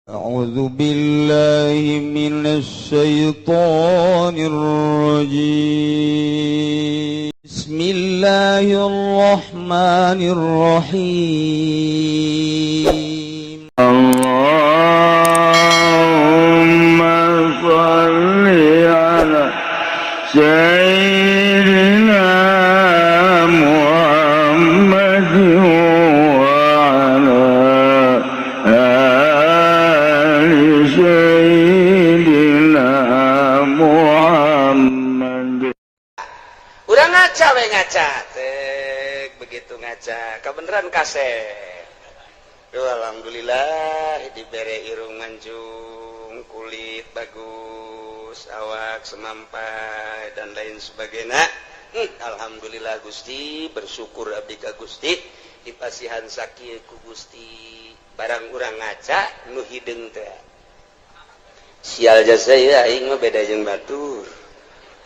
أعوذ بالله من الشيطان الرجيم. بسم الله الرحمن الرحيم. اللهم صل على سيدنا محمد وعلى آل سيدنا محمد. Udah ngaca we, ngaca tek, begitu ngaca kebenaran kasep. Duh, alhamdulillah dibere irung mancung, kulit bagus, awak semampai, dan lain sebagainya. Alhamdulillah Gusti, bersyukur abdi ka Gusti dipasihan sakieu ku Gusti. Barang urang ngaca nu hideung teh, sial jasa ya, aing mah beda jeung batur,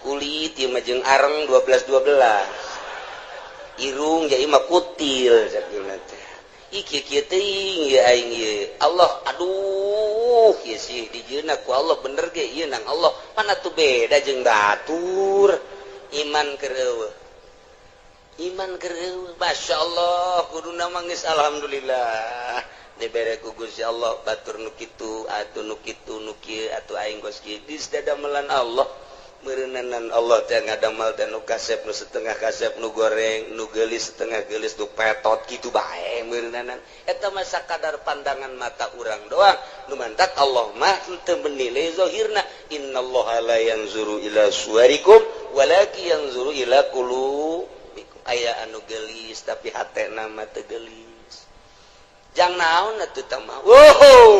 kulit ieu mah jeung areng 12 12, irung jadi mah kutil sakieu teh. Ih, kieu kieu teuing ya aing ieu. Allah, aduh, ieu sih dijieunna ku Allah bener ge ieu nang Allah mana tuh beda jeung batur. Iman keur eueuh, iman keur eueuh. Masya Allah, kuduna mah geus alhamdulillah dibere ku Gusti Allah, batur nu kitu atuh, nu kitu, nu kieu atuh, aing geus kieu dis dadamelan Allah. Meureunanan Allah teh ngadamal teh nu kasep, nu setengah kasep, nu goreng, nu geulis, setengah geulis, nu petot kitu bae meureunanan. Eta mah sakadar pandangan mata urang doang. Nu mantak Allah mah teu menilai zahirna. Innallaha la yanzuru ila suwarikum walakin yanzuru ila qulubikum. Aya anu geulis tapi hatena mah teu geulis, jang naon atuh tah mah. Wow,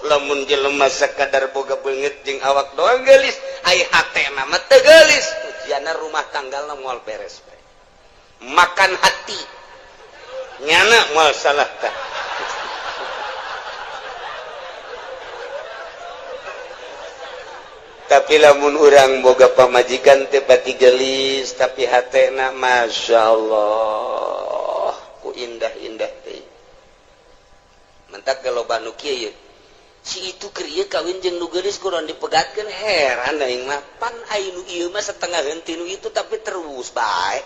lamun jelema sakadar boga beungeut jeung awak doang geulis, ai hatena mah teu geulis, ujianna rumah tanggalna moal beres bae. Makan hati nyana moal salah tah. Tapi lamun urang boga pamajikan teu pati geulis tapi hatena Masya Allah ku indah-indah teh, mentak loba nu kieu si itu keur ieu kawin jeung nu geulis kurang dipegatkeun. Heran aing mah, pan ai nu ieu mah setengah henti nu itu tapi terus bae.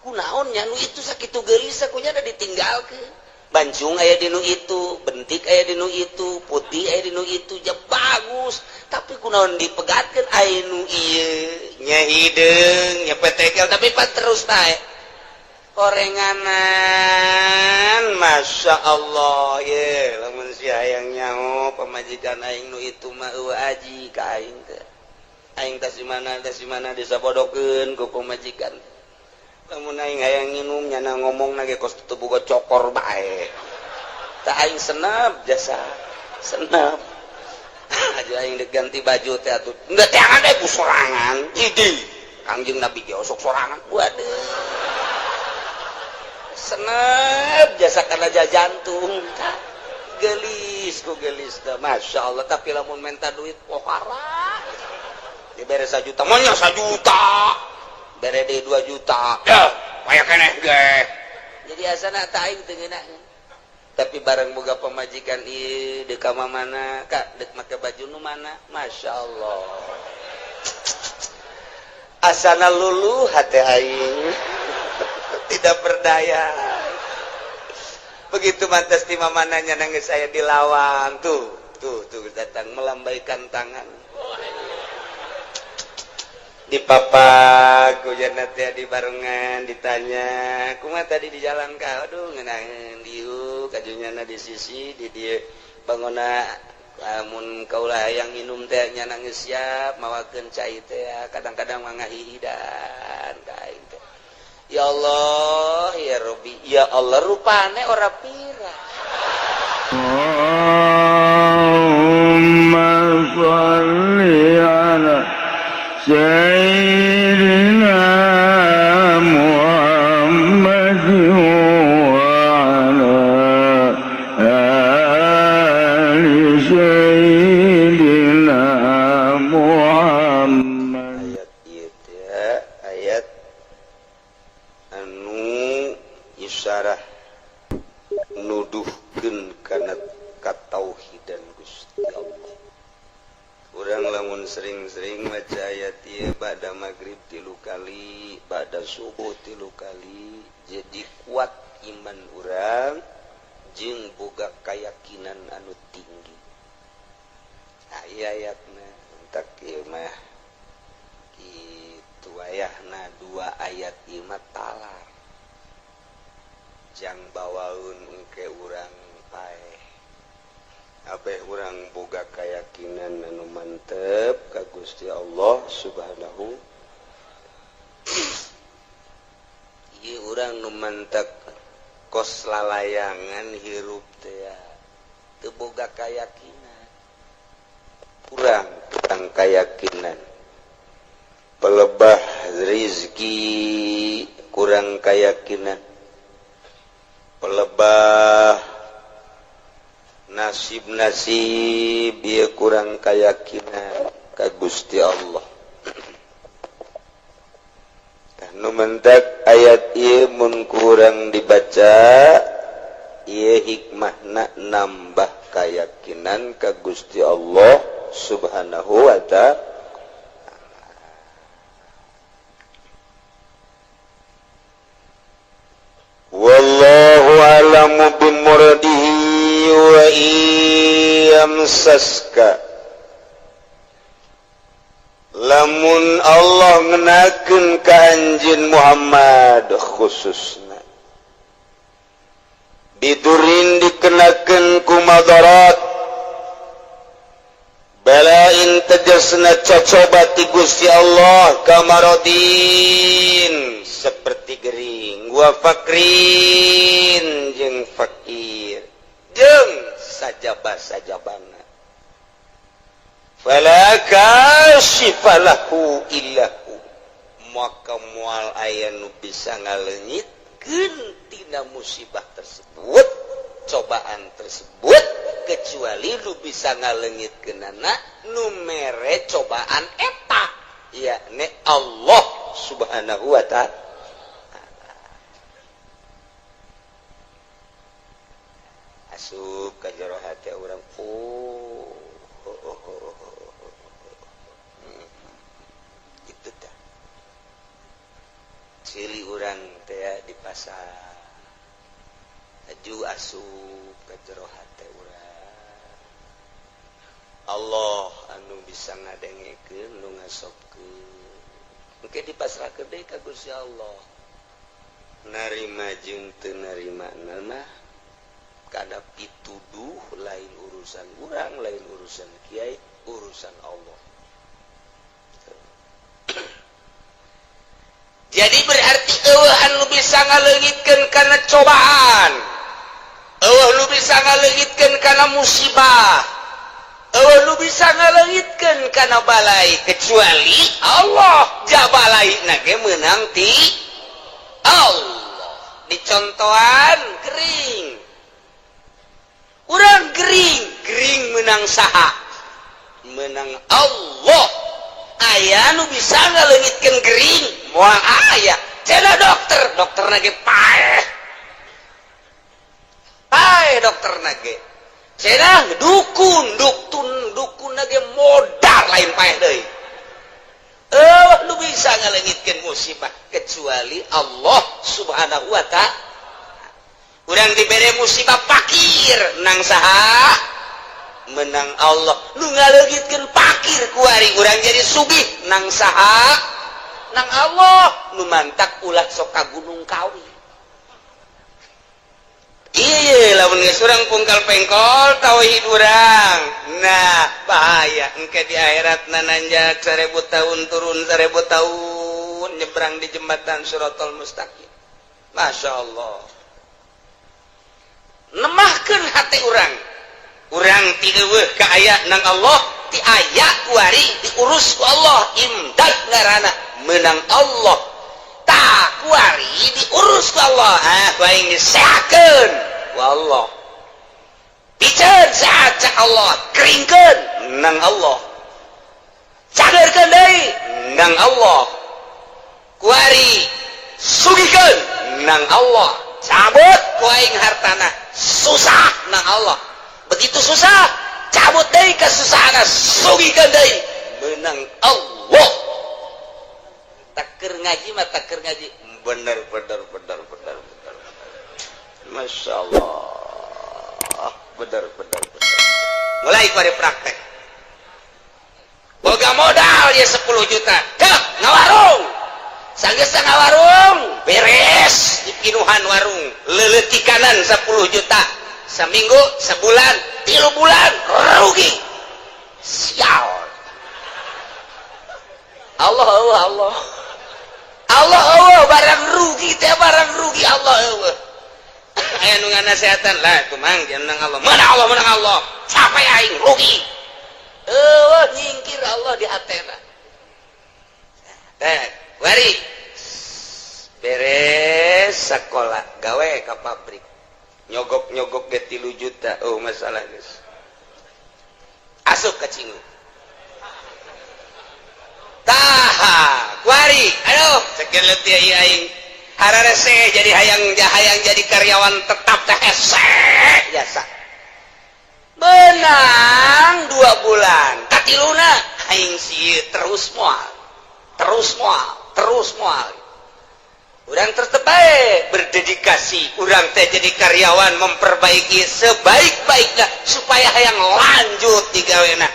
Kunaon nya nu itu sakitu geulis kunya da ditinggalkeun? Bancung aya di nu itu, bentik aya di nu itu, putih aya di nu itu ja bagus, tapi kunaon dipegatkeun? Ai nu ieu nya hideung nya petekel tapi pan terus bae korenganan. Masya Allah ye, lamun si hayang nyaho pamajikan aing nu itu mah eueuh aji ka aing teh. Aing tas di mana, tas di mana disabodokeun ku pamajikan. Lamun aing hayang nginum, nyana ngomong ge kos teu boga cokor bae tah. Aing senep jasa senep aja. Aing diganti baju teh atuh henteu teangan deui ku sorangan. Idi Kangjeng Nabi ge osok sorangan. Waduh, senep jasa karena jantung gelis ku gelis dah, Masya Allah. Tapi lamun minta duit pohara, dibere 1 juta maunya 1 juta, bere deui 2 juta ya kayak keneh ge jadi asana tak aing teu ngeunaheun. Tapi bareng boga pamajikan ieu deuk ka mana kak, deuk make baju nu mana, Masya Allah, asana luluh hati aing, tidak berdaya. Begitu mantas di mamananya nangis saya di lawang tuh tuh tuh datang melambaikan tangan di papak hujan teh di barengan. Ditanya, "Kumaha tadi di jalan ka?" "Aduh, ngeunaheun." Diuk kajunyana di sisi di dieu bangona. Lamun kaulah yang minum teh nya nangis siap mawakeun cai teh, kadang-kadang mah ngahihidan ka aing teh. Ya Allah ya Rabbi, ya Allah, rupane ora pira. اللهم صل على سيدنا محمد وعلى آل سيدنا محمد. Ayat ieu teh ayat anu isyarah nuduhkeun kana katauhidan Gusti. lamun sering-sering maca ayat ieu ba'da maghrib 3 kali, ba'da subuh 3 kali, jadi kuat iman urang jeung boga keyakinan anu tinggi. Nah, ieu ayatna entak ieu mah kitu ayahna 2 ayat ieu mah talar. Jang bawaun engke urang paeh. Abeh urang boga keyakinan anu mantep ka Gusti Allah Subhanahu. Ieu urang nu mantep kos lalayangan hirup teh ya teu boga keyakinan. Kurang tentang keyakinan. Pelebah rizki kurang keyakinan. Pelebah nasib-nasib ieu kurang keyakinan ka Gusti Allah. Tah nu mentak ayat ieu mun kurang dibaca ieu hikmahna nambah keyakinan ka Gusti Allah Subhanahu wa ta'ala. Wallahu a'lamu bimuradihi wa iyamsaska. Lamun Allah ngenakeun ka anjeun Muhammad khususna bidurin dikenakeun ku madarat balain tegasna cocoba ti Gusti Allah kamarodin seperti gering wa fakrin jeung fakir jeung sajaba-sajabana fala kashifa lahu illahu maka moal aya nu bisa ngaleungitkeun tina musibah tersebut, cobaan tersebut, kecuali lu bisa ngaleungitkeunana nu mere cobaan eta yakni Allah Subhanahu wa ta'ala. Asup ka jero hate urang, oh, oh, oh, oh, oh. Itu tah ciri urang teh di pasar aju asup ka jero hate urang. Allah anu bisa ngadengekeun nu ngasopkeun engke dipasrahkeun deui ka Gusti Allah. Narima jeung teu narima mah kada pituduh, lain urusan urang, lain urusan kiai, urusan Allah. Jadi berarti eueuh anu bisa ngaleungitkeun kana cobaan, eueuh nu bisa ngaleungitkeun kana musibah, eueuh nu bisa ngaleungitkeun kana balai kecuali Allah. Jabalai na ge meunang ti Allah. Dicontohan gering, urang gering, gering menang saha? Menang Allah. Aya nu bisa ngaleungitkeun gering? Moal aya. Cenah dokter, dokterna ge paeh. Paeh dokterna ge. Cenah dukun, duktun, dukunna ge modar lain paeh deui. Eueuh nu bisa ngaleungitkeun musibah kecuali Allah Subhanahu wa ta'ala. Urang dibere musibah fakir nang saha? Menang Allah. Nu ngaleungitkeun fakir kuari urang jadi sugih nang saha? Nang Allah. Nu mantak ulah sok ka Gunung Kawi. Iya lamun geus urang pungkal pengkol tauhid urang. Nah, bahaya engke di akhirat nananjak 1000 tahun turun 1000 tahun nyebrang di jembatan Shiratal Mustaqim. Masya Allah. Nemahkeun hati urang. Urang ti eueuh ka aya nang Allah, ti aya kuari diurus ku Allah, imdad ngaranna meunang Allah. Tah kuari diurus ku Allah, ah ku aing disehatkeun ku Allah. Piceun sehat cak Allah, keringkeun nang Allah. Cageurkeun deui nang Allah. Kuari sugihkeun nang Allah. Cabut ku aing hartana, susah nang Allah. Begitu susah, cabut deui kesusahan, sugihkeun deui Menang Allah. Taker ngaji mah taker ngaji. Bener bener bener bener bener. Masya Allah. Bener bener bener. Mulai pada praktek. Boga modal ya 10 juta. Dek ngawarung. Sanggeus ngawarung, beres dipinuhan warung. Leuleutikanan 10 juta. Seminggu, sebulan, 3 bulan rugi. Sial. Allah Allah Allah. Allah Allah barang rugi teh barang rugi Allah Allah. Aya nu nganasehatan lah kumang jeneng Allah. Mana Allah menang Allah. Sampai aing rugi. Eueuh nyingkir Allah di hatena. Teh, wari. Beres sekolah, gawe ka pabrik. Nyogok-nyogok ge 3 juta. Oh masalah geus. Asup ka cingu. Taha, kuari, aduh, sekian letih aing. Hararese jadi hayang hayang jadi karyawan tetap teh hese jasa. Menang 2 bulan, katiluna aing sieun terus moal. Terus moal, terus moal. Urang tetep bae berdedikasi, urang teh jadi karyawan memperbaiki sebaik-baiknya supaya hayang lanjut digawena.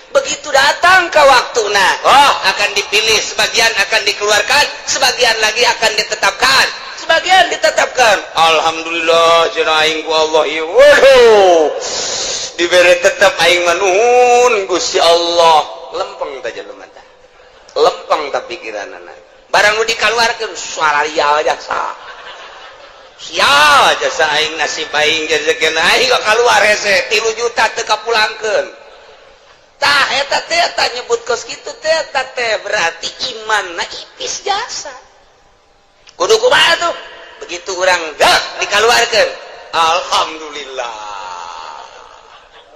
Begitu datang ke waktu nah, oh akan dipilih, sebagian akan dikeluarkan, sebagian lagi akan ditetapkan, sebagian ditetapkan. Alhamdulillah cenah aing ku Allah ieu. Waduh. Dibere tetep aing mah nuhun Gusti Allah. Lempeng teh jelema teh. Lempeng tah pikiranana. Barang nu dikaluarkeun suara lial jasa. Sial jasa aing nasib aing rezeki aing kok kaluar hese 3 juta teu kapulangkeun. Tah eta teh eta nyebut kos kitu teh eta teh berarti imanna ipis jasa. Kudu kumaha tuh? Begitu urang gak dikaluarkeun. Alhamdulillah.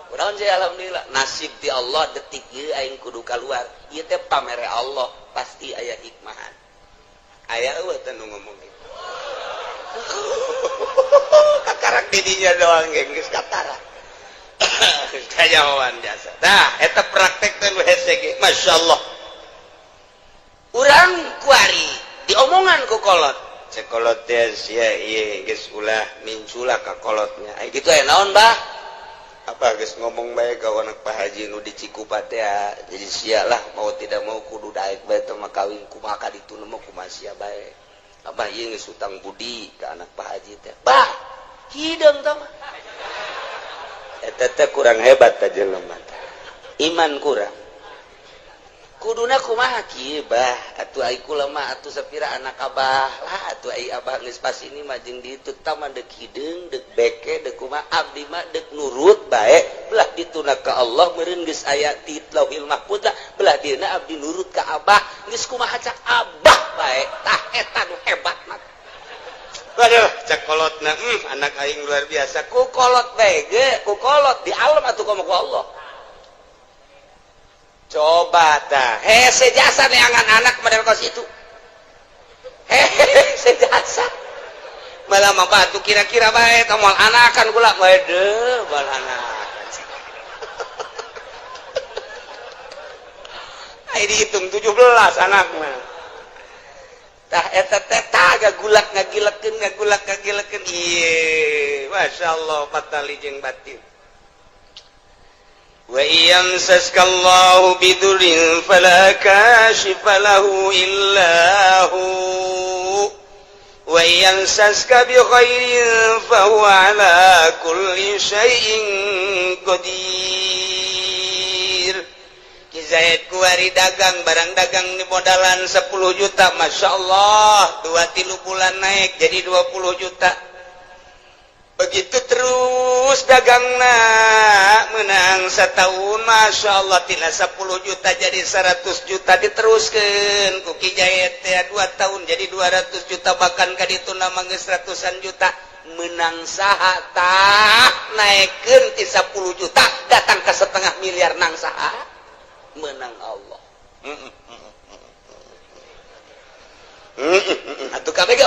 Kunaon sih alhamdulillah? Nasib di Allah detik ieu aing kudu kaluar. Ieu teh pamere Allah, pasti aya hikmahan. Aya eueuh teh nu ngomong gitu. Kakarak didinya doang geus katara. Kajawan jasa. Nah, eta praktek teh nu hese ge. Masya Allah. Urang kuari diomongan ku kolot. Cek kolot teh sia ieu geus ulah mincula ka kolotnya. Ai kitu aya naon, Bah? Apa geus ngomong bae ka anak Pak Haji nu di Cikupa teh jadi sia lah mau tidak mau kudu daek bae teh mah kawin kumaha ka ditu mah kumaha sia bae. Abah ieu geus utang budi ka anak Pak Haji teh. Bah, hideung teh mah. Eta teh kurang hebat teh jelema teh. Iman kurang. Kuduna kumaha kieu bah, atuh ai kula mah atuh sapira anak abah lah atuh ai abah geus pas ini mah jeung ditu tah mah deuk hideung deuk beke deuk kumaha abdi mah deuk nurut bae belah dituna ka Allah meureun geus aya di Lauhil Mahfuz belah dieuna abdi nurut ka abah geus kumaha cak abah bae tah eta nu hebat mah. Waduh, cak kolotna, anak aing luar biasa. Ku kolot bae ge, ku kolot di alam atuh komo ku Allah. Coba tah, hese jasa neangan anak model kos itu. Hese jasa. Malah mah batu kira-kira bae tah moal anakan kula bae deuh moal anakan. Ai dihitung 17 anak mah. Tah eta teh tah gagulak ngagilekeun ngagulak ngagilekeun ieu masyaallah patali jeung batin. Wa iyamsaskallahu bidurrin fala kashifa lahu illa hu wa iyamsaska bi khairin fa huwa ala kulli syai'in qadir. Ki Zaid kuari dagang barang dagang di modalan 10 juta Masya Allah 2-3 bulan naik jadi 20 juta. Begitu terus dagangna menang setahun Masya Allah tina 10 juta jadi 100 juta diteruskan ku Ki Zaid teh 2 tahun jadi 200 juta bahkan ka ditu nama geus ratusan juta menang saha tah naikkeun ti 10 juta datang ke setengah miliar nang saha menang Allah. Atuh kabeh ge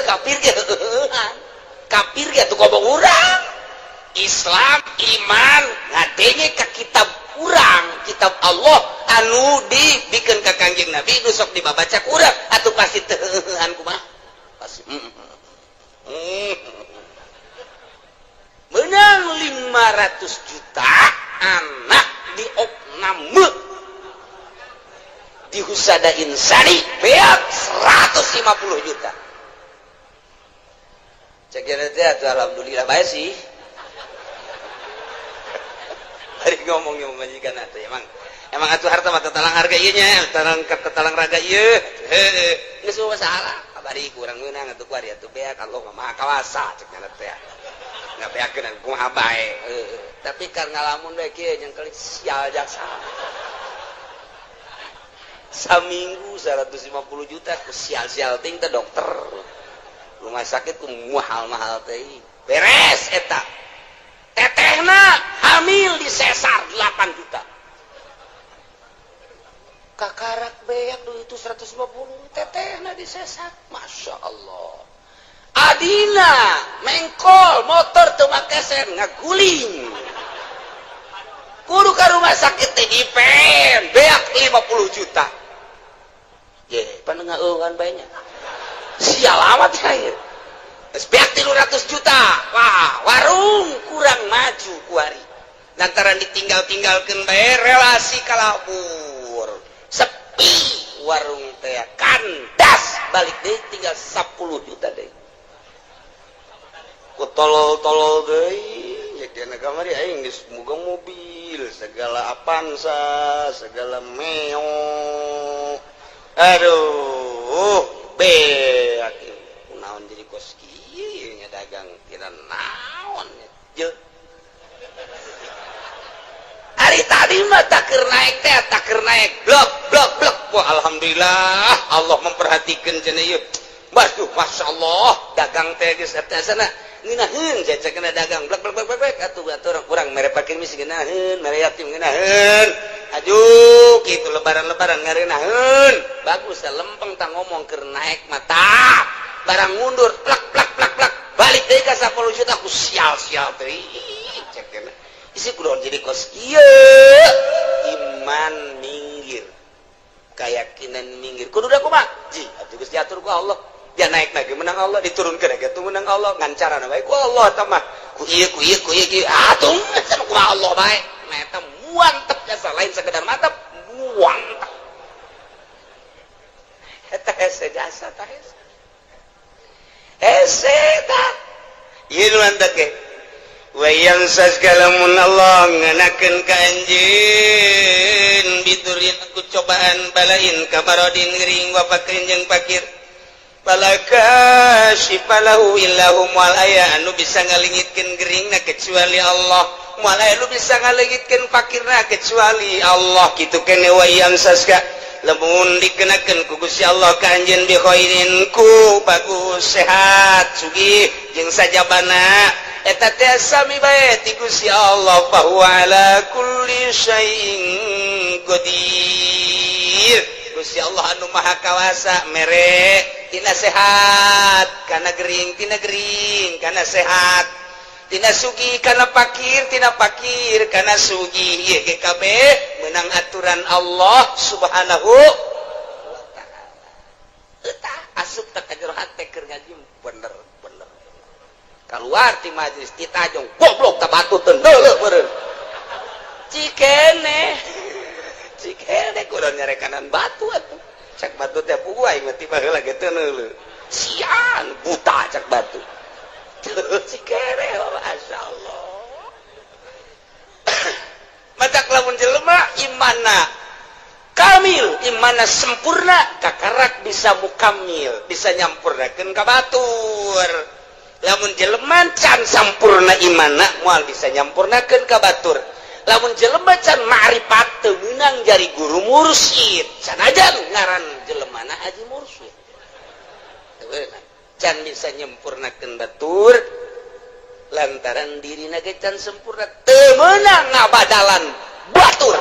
kafir ge kafir ge atuh ngomong urang Islam iman ngadenge ka kitab urang kitab Allah Anu dibikeun ka Kangjeng Nabi nu sok dibabaca ku urang atuh pasti teu heuheuhan kumaha, pasti Menang 500 juta, anak di opname di Husada Insani beak 150 juta. Cek teh atuh, alhamdulillah bae sih. Hari ngomong yang majikan atuh, emang emang atuh harta mah tatalang harga ieu nya, tatalang tatalang raga ieu. Heuh, geus masalah kabari kurang meunang atuh kuari atuh beak, Allah mah Maha Kawasa cek nya teh. Ngabeakeun kumaha bae. Tapi kar ngalamun bae kieu nyengkelik sial jaksa. Saminggu 150 juta ku sial-sial ting teh, dokter rumah sakit ku mahal-mahal teh. Beres eta tetehna hamil di sesar 8 juta, kakarak beak duit itu 150, tetehna di sesar. Masya Allah, adina mengkol motor teu make sen, ngaguling kudu ka rumah sakit teh dipen beak 50 juta. Ye, panengah banyak sial amat ya. Geus beak 300 juta. Wah, warung kurang maju kuari lantaran ditinggal-tinggalkeun bae, relasi kalabur, sepi warung teh, kandas. Balik deh tinggal 10 juta deh ku tolol-tolol deui ya. Dina kamari aing geus boga mobil segala, Avanza segala, Meo, aduh beak. Naon jadi kos kieu nya, dagang kira naon je. Hari tadi mah takir naik teh, takir naik blok blok blok. Wah, alhamdulillah Allah memperhatikan cenah ieu. Waduh, masya Allah, dagang teh geus eta sana ngeunaheun cecek kena dagang blok blok blok blok atuh atuh urang mere fakir miskin ngeunaheun, mere yatim ngeunaheun. Aduh, kitu lebaran-lebaran ngareunaheun. Bagus ya, lempeng tang ngomong keur naik mata. Barang mundur plak plak plak plak balik deui ka 10 juta ku sial-sial teh. Cek kena. Isi kudu jadi kos kieu. Iman minggir. Keyakinan minggir. Kudu da kumaha? Ji, atuh geus diatur ku Allah. Dia naik lagi menang Allah, diturunkan lagi tuh menang Allah, ngan carana bae ku Allah eta mah. Ku ieu ku ieu ku ieu kieu atuh sama kumaha Allah bae. Nah, eta muantep jasa, lain sekedar mantep, muantep. Eta hese jasa tah hese. Hese tah. Ieu nu mantep ge. Wa yamsaska lamun Allah ngenakeun ka anjeun bidurin ku cobaan balain kamarodin gering wa fakrin jeung fakir, fala kasyifa lahu illahu, moal aya anu bisa ngalingitkeun geringna kecuali Allah, moal aya anu bisa ngalingitkeun fakirna kecuali Allah. Kitu kene. Wa yamsaska lamun dikenakeun ku Gusti Allah ka anjeun bi khairin ku bagus, sehat, sugih jeung sajabana, eta teh sami bae ti Gusti Allah, fa huwa ala kulli syai'in qadir. Gusti Allah anu maha kawasa mere tina sehat kana gering, tina gering kana sehat, tina sugih kana fakir, tina fakir kana sugih. Ieu ge kabeh menang aturan Allah Subhanahu wa Ta'ala. Eta asup tak ka jero hate keur ngaji bener bener, keluar ti majlis ditajong goblok tak batu teu neuleuh meureun. Cikene cikene kurang nyarekanan batu atuh. Cak batu teh puguh aing mah tiba heula ge teu neuleuh, sian buta cak batu. Cikene, masyaallah. Matak lamun jelema imana kamil, imana sempurna, kakarak bisa mukamil, bisa nyampurnakeun ka batur. Lamun jelema can sampurna imana, moal bisa nyampurnakeun ka batur. Lamun jelema can ma'rifat, teu meunang jari guru mursyid, sanajan ngaran jelemana haji mursyid. Teu meunang, can bisa nyempurnakeun batur lantaran dirina ge can sempurna. Teu meunang ngabadalan batur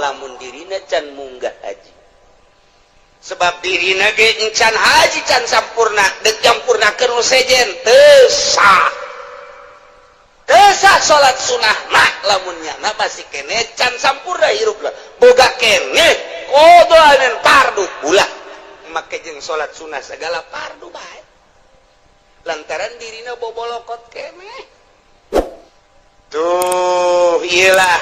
lamun dirina can munggah haji, sebab dirina ge can haji, can sampurna. Dek nyampurnakeun nu sejen teu sah, teu sah salat sunah mah lamun nyana masih kene can sampurna hirupna. Boga keneh qadha dan fardu, ulah make jeung salat sunah segala fardu bae, lantaran dirina bobolokot keneh. Tuh, iyalah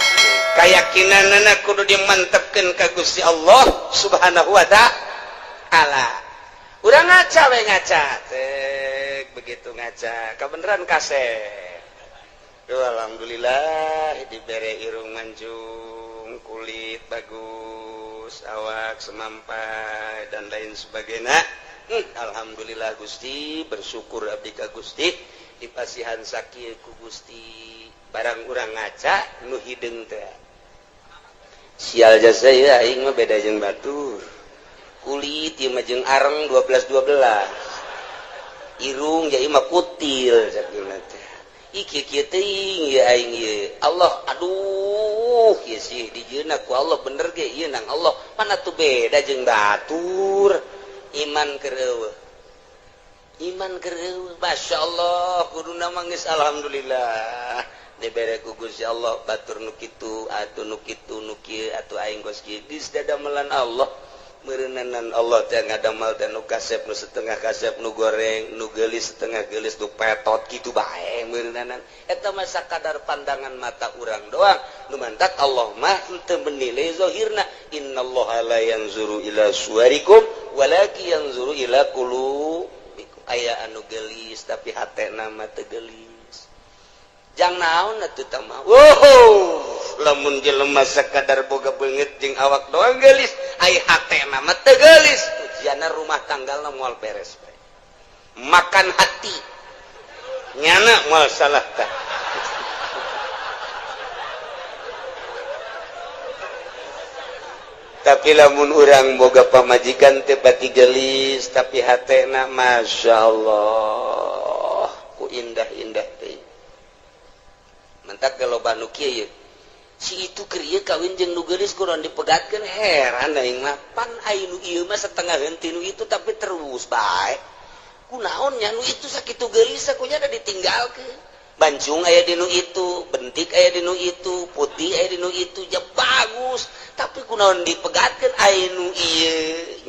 keyakinan kudu dimantepkeun ka Gusti Allah Subhanahu wa Ta'ala. Urang ngaca we, ngaca tek, begitu ngaca kebenaran kasep. Duh, alhamdulillah dibere irung mancung, kulit bagus, awak semampai dan lain sebagainya. Alhamdulillah Gusti, bersyukur abdi ka Gusti dipasihan sakieu ku Gusti. Barang urang ngaca nu hideung teh, sial jasa ya, aing mah beda jeung batur, kulit ieu mah jeung areng 12 12, irung ja ieu mah kutil sakieu teh. Ih, kieu kieu teuing ya aing ieu. Allah, aduh, ieu sih dijieunna ku Allah bener ge ieu nang Allah. Mana tuh beda jeung batur. Iman keur eueuh. Iman keur eueuh. Masya Allah, kuduna mah geus alhamdulillah. Dibere ku Gusti Allah batur nu kitu atuh, nu kitu, nu kieu atuh, aing geus kieu geus dadamelan Allah. Meureunanan Allah teh ngadamel teh nu kasep, nu setengah kasep, nu goreng, nu geulis, setengah geulis, nu petot kitu bae meureunanan. Eta mah sakadar pandangan mata urang doang. Nu mantak Allah mah henteu menilai zahirna. Innallaha la yanzuru ila suwarikum walakin yanzuru ila qulubikum. Aya anu geulis tapi hatena mah teu geulis. Jang naon atuh tah mah? Wow, lamun jelema sakadar boga beungeut jeung awak doang geulis, ai hatena mah teu geulis, ujianna rumah tanggalna moal beres bae. Makan hati nyana moal salah tah. Tapi lamun urang boga pamajikan teu pati geulis tapi hatena Masya Allah ku indah-indah teh. Mantak loba nu kieu, si itu keur ieu kawin jeung nu geulis kurang dipegatkeun, heran aing mah. Pan ai nu ieu mah setengah henteu nu itu tapi terus bae, kunaon nya nu itu sakitu geulis kunya ada ditinggalkeun. Bancung aya di nu itu, bentik aya di nu itu, putih aya di nu itu, ja bagus, tapi kunaon dipegatkeun? Ai nu ieu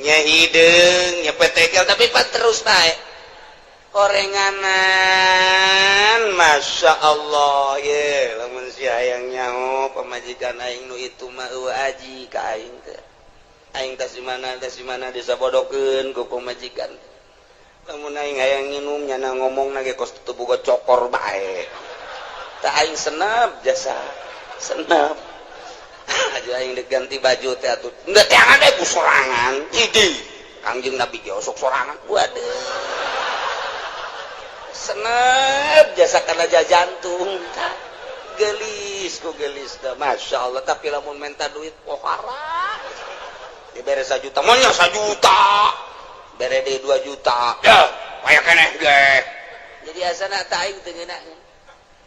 nya hideung nya petekel tapi pan terus bae orenganan. Masya Allah ye, lamun si hayang nyaho pamajikan aing nu itu mah eueuh aji ka aing teh. Aing tas di mana, tas di mana disabodokeun ku pamajikan. Lamun aing hayang nginum, nyana ngomong ge kos teu boga cokor bae tah. Aing senep jasa senep aja, aing dek ganti baju teh atuh henteu teangan deui ku sorangan. Idi Kangjeng Nabi ge osok sorangan. Waduh, senep jasa karena jantung gelis ku gelis dah, Masya Allah. Tapi lamun minta duit pohara, dibere 1 juta maunya 1 juta, bere deui 2 juta ya kayak keneh ge. Jadi asana tak aing teu ngeunaheun.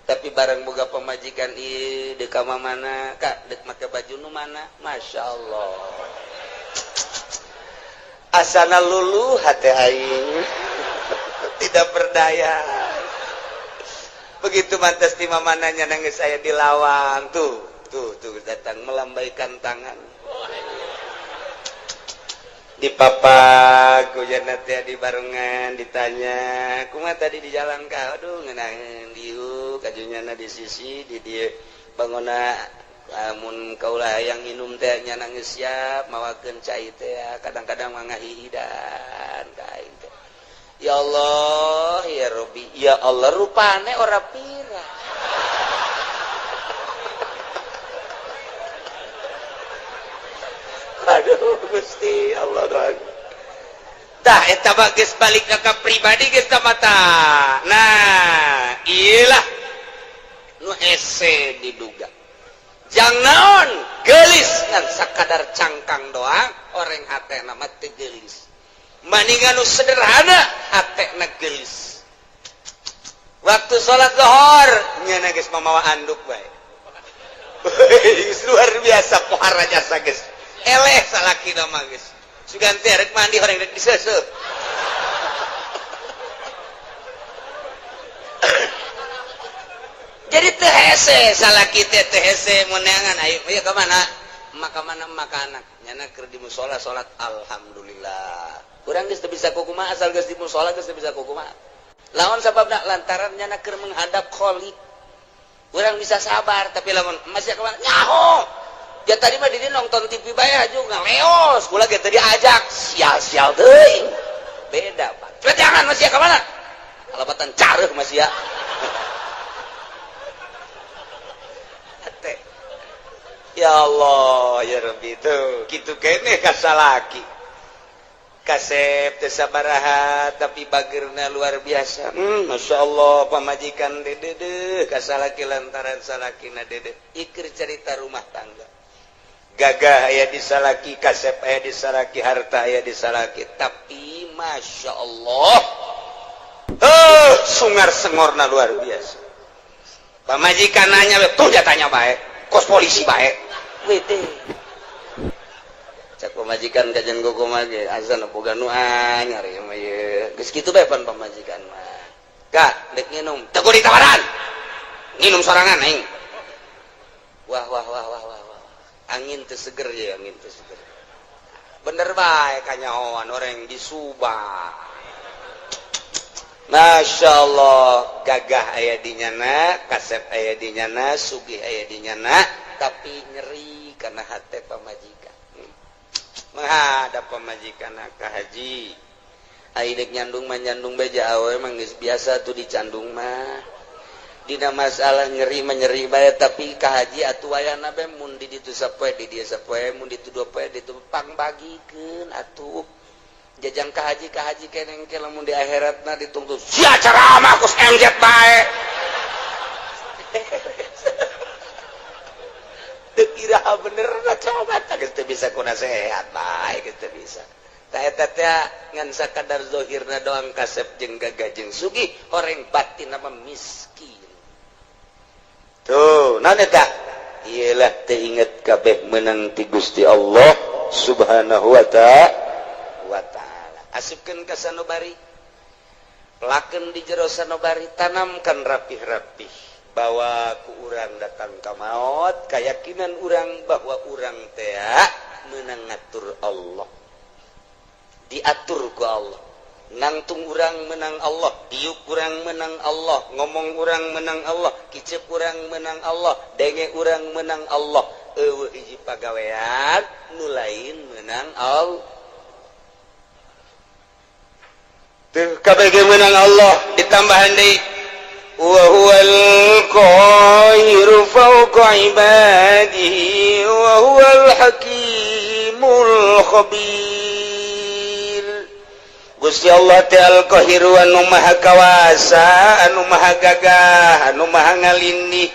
Tapi barang boga pamajikan ieu deuk ka mana kak, dek make baju nu mana, Masya Allah, asana luluh hati aing, tidak berdaya. Begitu mantas di mananya nangis saya di lawang tuh tuh tuh, datang melambaikan tangan di papak hujan teh di barengan, ditanya, "Kumaha tadi di jalan ka?" "Aduh, ngeunaheun." Diuk kajunyana di sisi di dieu bangona. Lamun kaula yang minum teh nya nangis siap mawakeun cai teh, kadang-kadang mah ngahihidan ka aing teh. Ya Allah ya Rabbi, ya Allah, rupane ora pira. Aduh Gusti Allah doang. Tah, eta mah geus balik ka pribadi geus ka mata. Nah, iyalah nu hese diduga. Jang naon geulis ngan sakadar cangkang doang, orang hatena mah teu geulis. Maningan nu sederhana hatena geulis. Waktu salat zuhur nyana geus mamawa anduk bae. Luar biasa pohara jasa geus. Eleh salaki mah geus. Sugan teh rek mandi orang rek diseuseuh. Jadi teu hese salaki teh, teu hese meunangan. Ayo, ayo ka mana? Maka mana maka anak nyana keur di musola salat alhamdulillah. Urang geus teu bisa kukumaha asal geus di musola geus teu bisa kukumaha. Lawan sababna lantaran nyana keur menghadap Khalik. Urang bisa sabar tapi lamun masih kemana nyaho. Ya tadi mah di nonton TV bae juga ngaleos, kula ge teu diajak, sial-sial teuing. Beda, Pak. Jangan masih kemana? Kalapatan careuh masih ya. Ya Allah, ya Rabbi itu kitu keneh ka salaki. Kasep teu sabaraha tapi bageurna luar biasa. Masya Allah pamajikan dedeuh ka salaki lantaran salakina dedeuh. Iker cerita rumah tangga. Gagah aya di salaki, kasep aya di salaki, harta aya di salaki, tapi Masya Allah. Sungar sengorna luar biasa. Pamajikan nanya tuh jatanya bae, kos polisi bae. Wede. Cak pamajikan kajian goko mah ge azan boga nu anyar ieu mah ieu. Geus kitu bae pan pamajikan mah. Kak, dek nginum. Teu kudu ditawaran. Nginum sorangan aing. Wah wah wah wah wah wah. Angin teu seger ya, angin teu seger. Bener bae kanyahoan orang di Subang. Masya Allah, gagah aya di nyana, kasep aya di nyana, sugih aya di nyana, tapi nyeri karena hati pamajikan. Menghadap pamajikan ka haji. Ai dek nyandung mah nyandung beja awe emang geus biasa tuh dicandung mah. Dina masalah nyeri mah nyeri bae tapi ka haji atuh wayana bae mun di ditu sapoe di dieu sapoe mun di ditu dua poe di ditu pangbagikeun atuh. Jajang ka haji keneng ke lamun di akhiratna ditungtut sia ceramah kus MZ bae. Teu iraha bener na coba tah geus teu bisa ku nasehat bae geus teu bisa. Tah eta teh ngan sakadar zahirna doang kasep jeung gagah jeung sugih horeng batin mah miskin. Tuh, naon eta? Iyalah teu inget kabeh meunang ti Gusti Allah Subhanahu wa ta'ala. Asupkeun ka sanubari, pelakeun di jero sanubari, tanamkan rapih-rapih bahwa ku urang datang ka maot, keyakinan urang bahwa urang teh meunang ngatur Allah, diatur ku Allah, nangtung urang menang Allah, diuk urang menang Allah, ngomong urang menang Allah, kicep urang menang Allah, denge urang menang Allah, eueuh hiji pagawean nu lain menang Allah. KBG menang Allah ditambahan deui wa huwal qahiru fawqa ibadihi wa huwal hakimul khabir. Gusti Allah teh al qahiru anu maha kawasa anu maha gagah anu maha ngalindih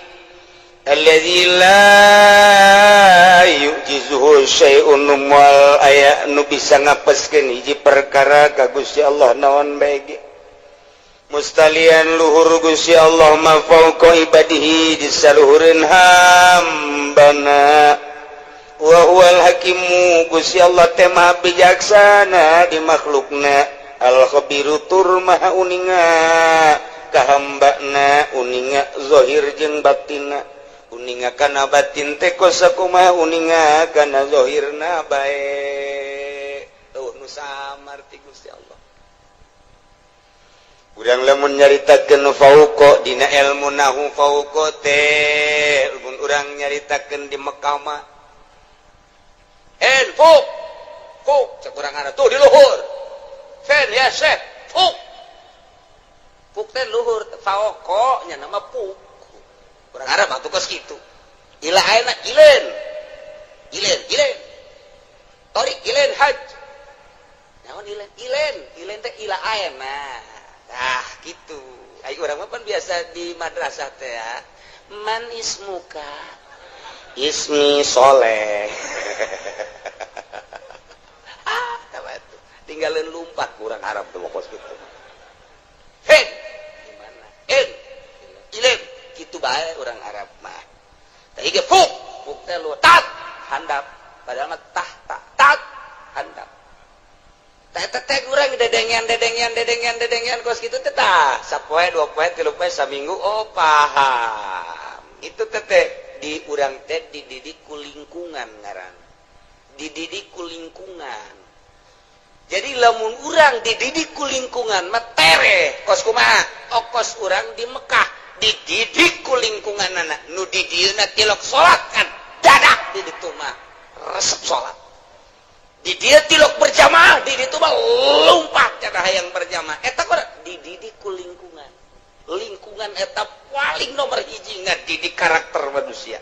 alladzi la yu'jizuhu syai'un wal aya nu bisa ngapeskeun hiji perkara ka Gusti Allah naon bae ge mustalian luhur Gusti Allah ma fauqa ibadihi disaluhureun hambana wa huwal hakimu Gusti Allah teh maha bijaksana di makhlukna al khabiru tur maha uninga ka hambana uninga zahir jeung batinna uninga kana batin teh kosakumaha uninga kana zahirna bae eueuh nu samar ti Gusti Allah. Urang lamun nyaritakeun fauqa dina ilmu nahu fauqa teh mun urang nyaritakeun di Mekah mah en fuk fuk cek urang ada tuh di luhur fen ya syekh fuk fuk teh luhur fauqa nya nama fuk kurang Arab atuh kos kitu. Ila ayeuna ilen. Ilen, ilen. Torik ilen haj. Naon ilen? Ilen, ilen teh ila ayeuna. Tah kitu. Ai urang mah pan biasa di madrasah teh ya. Man ismuka? Ismi Soleh. Ah, tah atuh. Tinggalin lumpat kurang Arab tuh kos kitu. Hen. Gimana? En. Ilen. Itu bae orang Arab mah. Tah ieu fuk, fuk teh lu tat handap, padahal mah tah tak tat handap. Tah eta teh urang dedengean dedengean dedengean dedengean kos kitu teh tah sapoe dua poe tilu poe saminggu oh paham. Itu teh teh Di urang teh dididik ku lingkungan, ngaran dididik ku lingkungan. Jadi lamun urang dididik ku lingkungan mah tere kos kumaha. Okos urang di Mekah dididik ku lingkungan, anak nu di dieuna tilok salat kan dadak di ditu mah resep salat. Di dieu tilok berjamaah, di ditu mah lompat cara hayang berjamaah. Eta kok dididik ku lingkungan. Lingkungan eta paling nomor hiji ngadidik karakter manusia.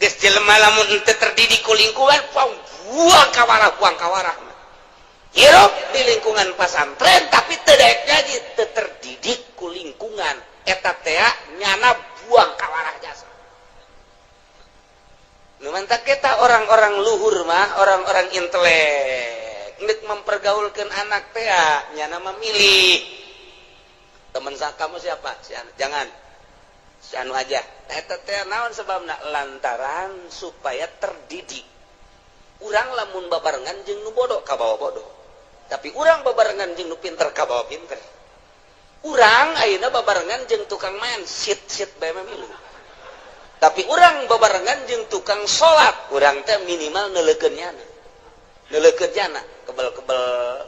Geus jelema lamun henteu terdidik ku lingkungan, buang kawarah, buang kawarah. Hirup di lingkungan pasantren tapi teu daek ngaji, teu terdidik ku lingkungan, eta teh nyana buang kawarah jasa. Nu mantak kita orang-orang luhur mah, orang-orang intelek, nek mempergaulkan anak teh nyana memilih teman. Kamu siapa? Si anu. Jangan si anu aja. Eta teh naon sebabna? Lantaran supaya terdidik. Urang lamun babarengan jeung nu bodoh, kabawa bodoh, tapi urang babarengan jeung nu pinter, kabawa pinter. Urang ayeuna babarengan jeung tukang main sit sit bae mah milu, tapi urang babarengan jeung tukang salat, urang teh minimal neuleukeun nyana, neuleukeun nyana kebel-kebel.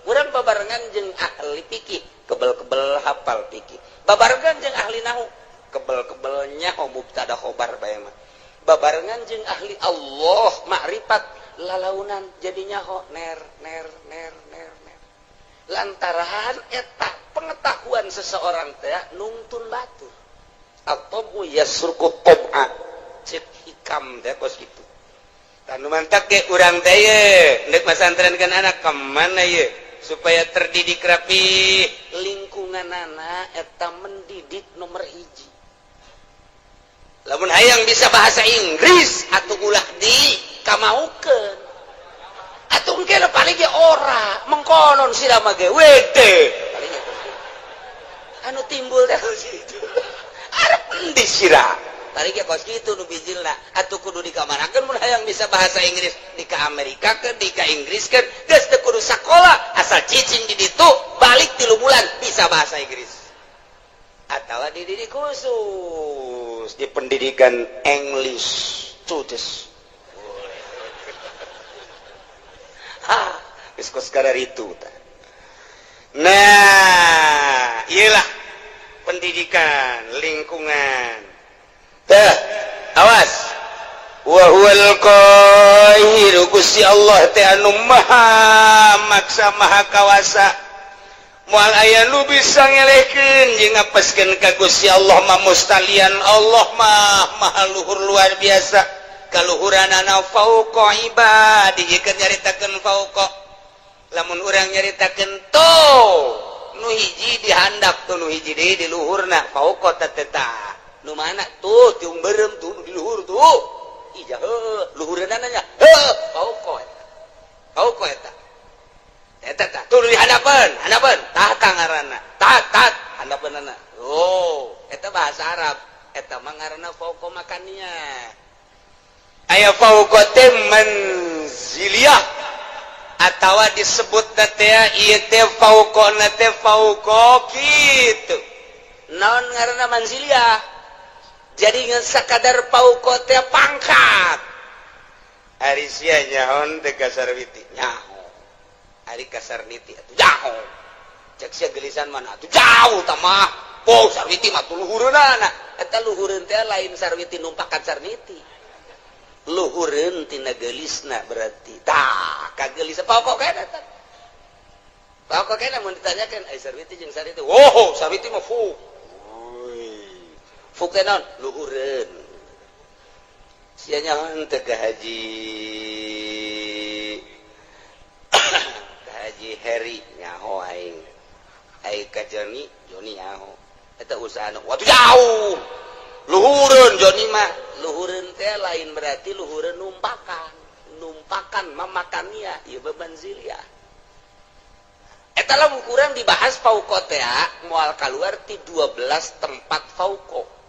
Urang babarengan jeung ahli fikih, kebel-kebel hafal fikih. Babarengan jeung ahli nahu, kebel-kebel nyaho mubtada khobar bae mah. Babarengan jeung ahli Allah makrifat, lalaunan jadi nyaho ner ner ner ner ner. Lantaran eta pengetahuan seseorang teh nungtun batur atau yasruqu tob'a, cek hikam teh kos kitu. Tanu mantak ge urang teh ye nek masantrenkeun anak kemana ye supaya terdidik rapi, lingkungan anak eta mendidik nomor hiji. Lamun hayang bisa bahasa Inggris atau ulah di kamaukeun atuh, engke paling ge ora mengkonon sira mah ge wede paling anu timbul teh situ arep endi sira tadi ge kos kitu nu bijilna. Atuh kudu dikamanakeun mun hayang bisa bahasa Inggris? Di ka Amerika ke, di ka Inggris ke? Geus teu kudu sakola, asal cicing di ditu, balik 3 bulan bisa bahasa Inggris. Atau dididik khusus di pendidikan English students. Ha, geus kos itu. Nah, iyalah pendidikan lingkungan teh. Awas, wa huwal qahiru, Gusti Allah teh anu maha maksa, maha kawasa, moal aya nu bisa ngelehkeun jeung ngapeskeun ka Gusti Allah mah. Mustalian Allah mah maha luhur, luar biasa kaluhuranana, fauqa ibadihi. Keur nyaritakeun fauqa, lamun urang nyaritakeun tuh nu hiji dihandap tuh, nu hiji deui di luhurna, fauqa teh tah nu mana tuh? Tiung beureum tuh di luhur tuh. Ija heuh luhureunana nya heuh fauqa eta, fauqa eta. Eta tah tuh di handapeun, handapeun tah tah ngaranna tah tah handapeunana. Oh, eta bahasa Arab, eta mah ngaranna fauqa makannya. Aya fauqa teh manziliyah atawa disebut teh ieu teh fauqa teh fauqa kitu. Naon ngaranna manziliyah? Jadi ngan sakadar fauqa teh pangkat. Ari sia nyaho teh ka Sarwiti? Nyaho. Ari ka Sarniti atuh jauh? Cek sia gelisan mana atuh jauh tah mah. Oh, Sarwiti mah tuh luhureunana. Eta luhureun teh lain Sarwiti numpakan Sarniti, luhureun tina geulisna berarti. Tah kagelis pokok kena eta, pokok kena. Mun ditanyakeun ai Sarwiti jeung Sarniti, oh, Sarwiti mah fuk fuk teh naon? Luhureun. Sia nyaho teh ka Haji Heri? Nyaho aing. Ai ka Joni? Joni nyaho. Eta usaha waktu jauh, luhureun Joni mah. Luhureun teh lain berarti luhureun numpakan, numpakan mamakannya ieu bebanzilia. Eta lamun kurang dibahas fauqa teh moal keluar ti 12 tempat fauqa.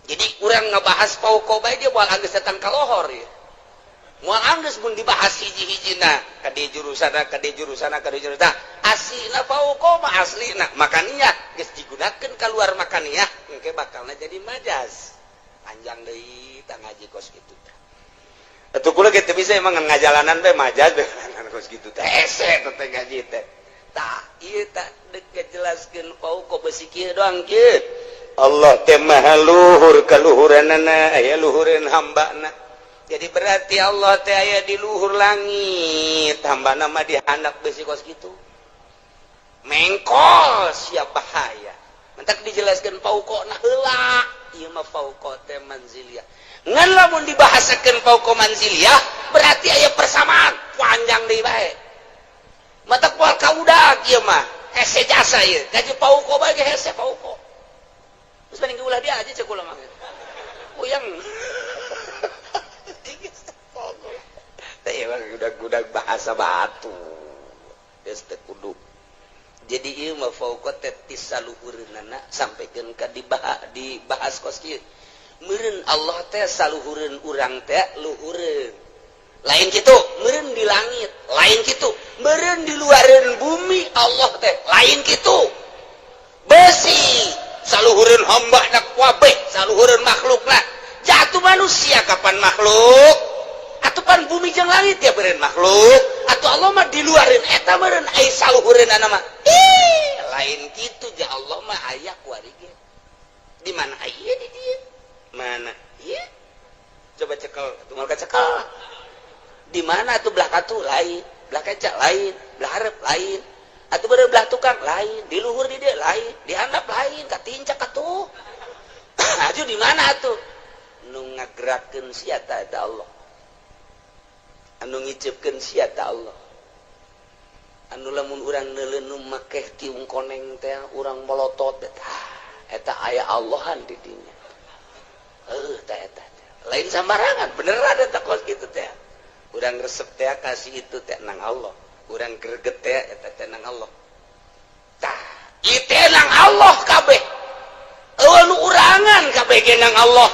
Jadi kurang ngebahas fauqa bae dia moal anggeus datang ka lohor ya, moal anggeus mun dibahas hiji-hijina ka di jurusana, ka di jurusana, ka di jurusana. Aslina fauqa mah aslina makaniah, geus digunakeun keluar makaniah, engke bakalna jadi majaz. Panjang deui tah ngaji kos kitu teh. Atuh kula ge teu bisa emang ngajalanan bae, majaz bae kos kitu teh. Hese teh ngaji teh. Tah, ieu tah deuk ngajelaskeun fauqa besi kieu doang kieu. Allah teh maha luhur kaluhuranana, aya luhureun hambana. Jadi berarti Allah teh aya di luhur langit, hambana mah di handap besi kos kitu. Mengkol siap bahaya. Mentak dijelaskan fauqa nah heula. Ieu mah fauqa teh manziliyah. Ngan lamun dibahasakeun fauqa manziliyah berarti aya persamaan panjang deui bae. Matak moal kaudag ieu mah. Hese jasa ieu. Gaji fauqa bae ge hese fauqa. Terus mending ulah dia aja cek kula mah. Puyeng. Teh emang gudag-gudag bahasa batu. Geus teu kudu. Jadi ieu mah fauqa teh ti saluhureunana sampaikeun ka dibahas kos kieu. Meureun Allah teh saluhureun urang teh luhureun. Lain kitu, meureun di langit, lain kitu, meureun di luareun bumi Allah teh, lain kitu. Besi saluhureun hamba na kabeh, saluhureun makhlukna. Jatuh manusia kapan makhluk? Atuh pan bumi jeung langit ya meureun makhluk. Atuh Allah mah di luareun eta meureun ai saluhureunana mah. Ih, lain kitu ja Allah mah aya kuari ge. Di mana aya di dieu? Mana? Ieu. Coba cekel, atuh moal kacekel. Di mana tuh belah katu lain, belah kaca lain, belah hareup lain. Atuh beureum belah tukang lain, di luhur di dieu lain, di handap lain, katincak atuh. Aju di mana atuh? Nu ngagerakeun sia ta eta Allah. Anu ngiceupkeun sia ta Allah. Anu lamun urang neuleun make tiung koneng teh urang molotot eta eta aya Allahan di dinya. Heuh tah eta. Lain sambarangan, beneran eta kos kitu teh. Urang resep teh kasih itu teh nang Allah. Urang greget teh eta teh nang Allah. Tah, ieu teh nang Allah kabeh. Eueuh nu urangan kabeh ge nang Allah.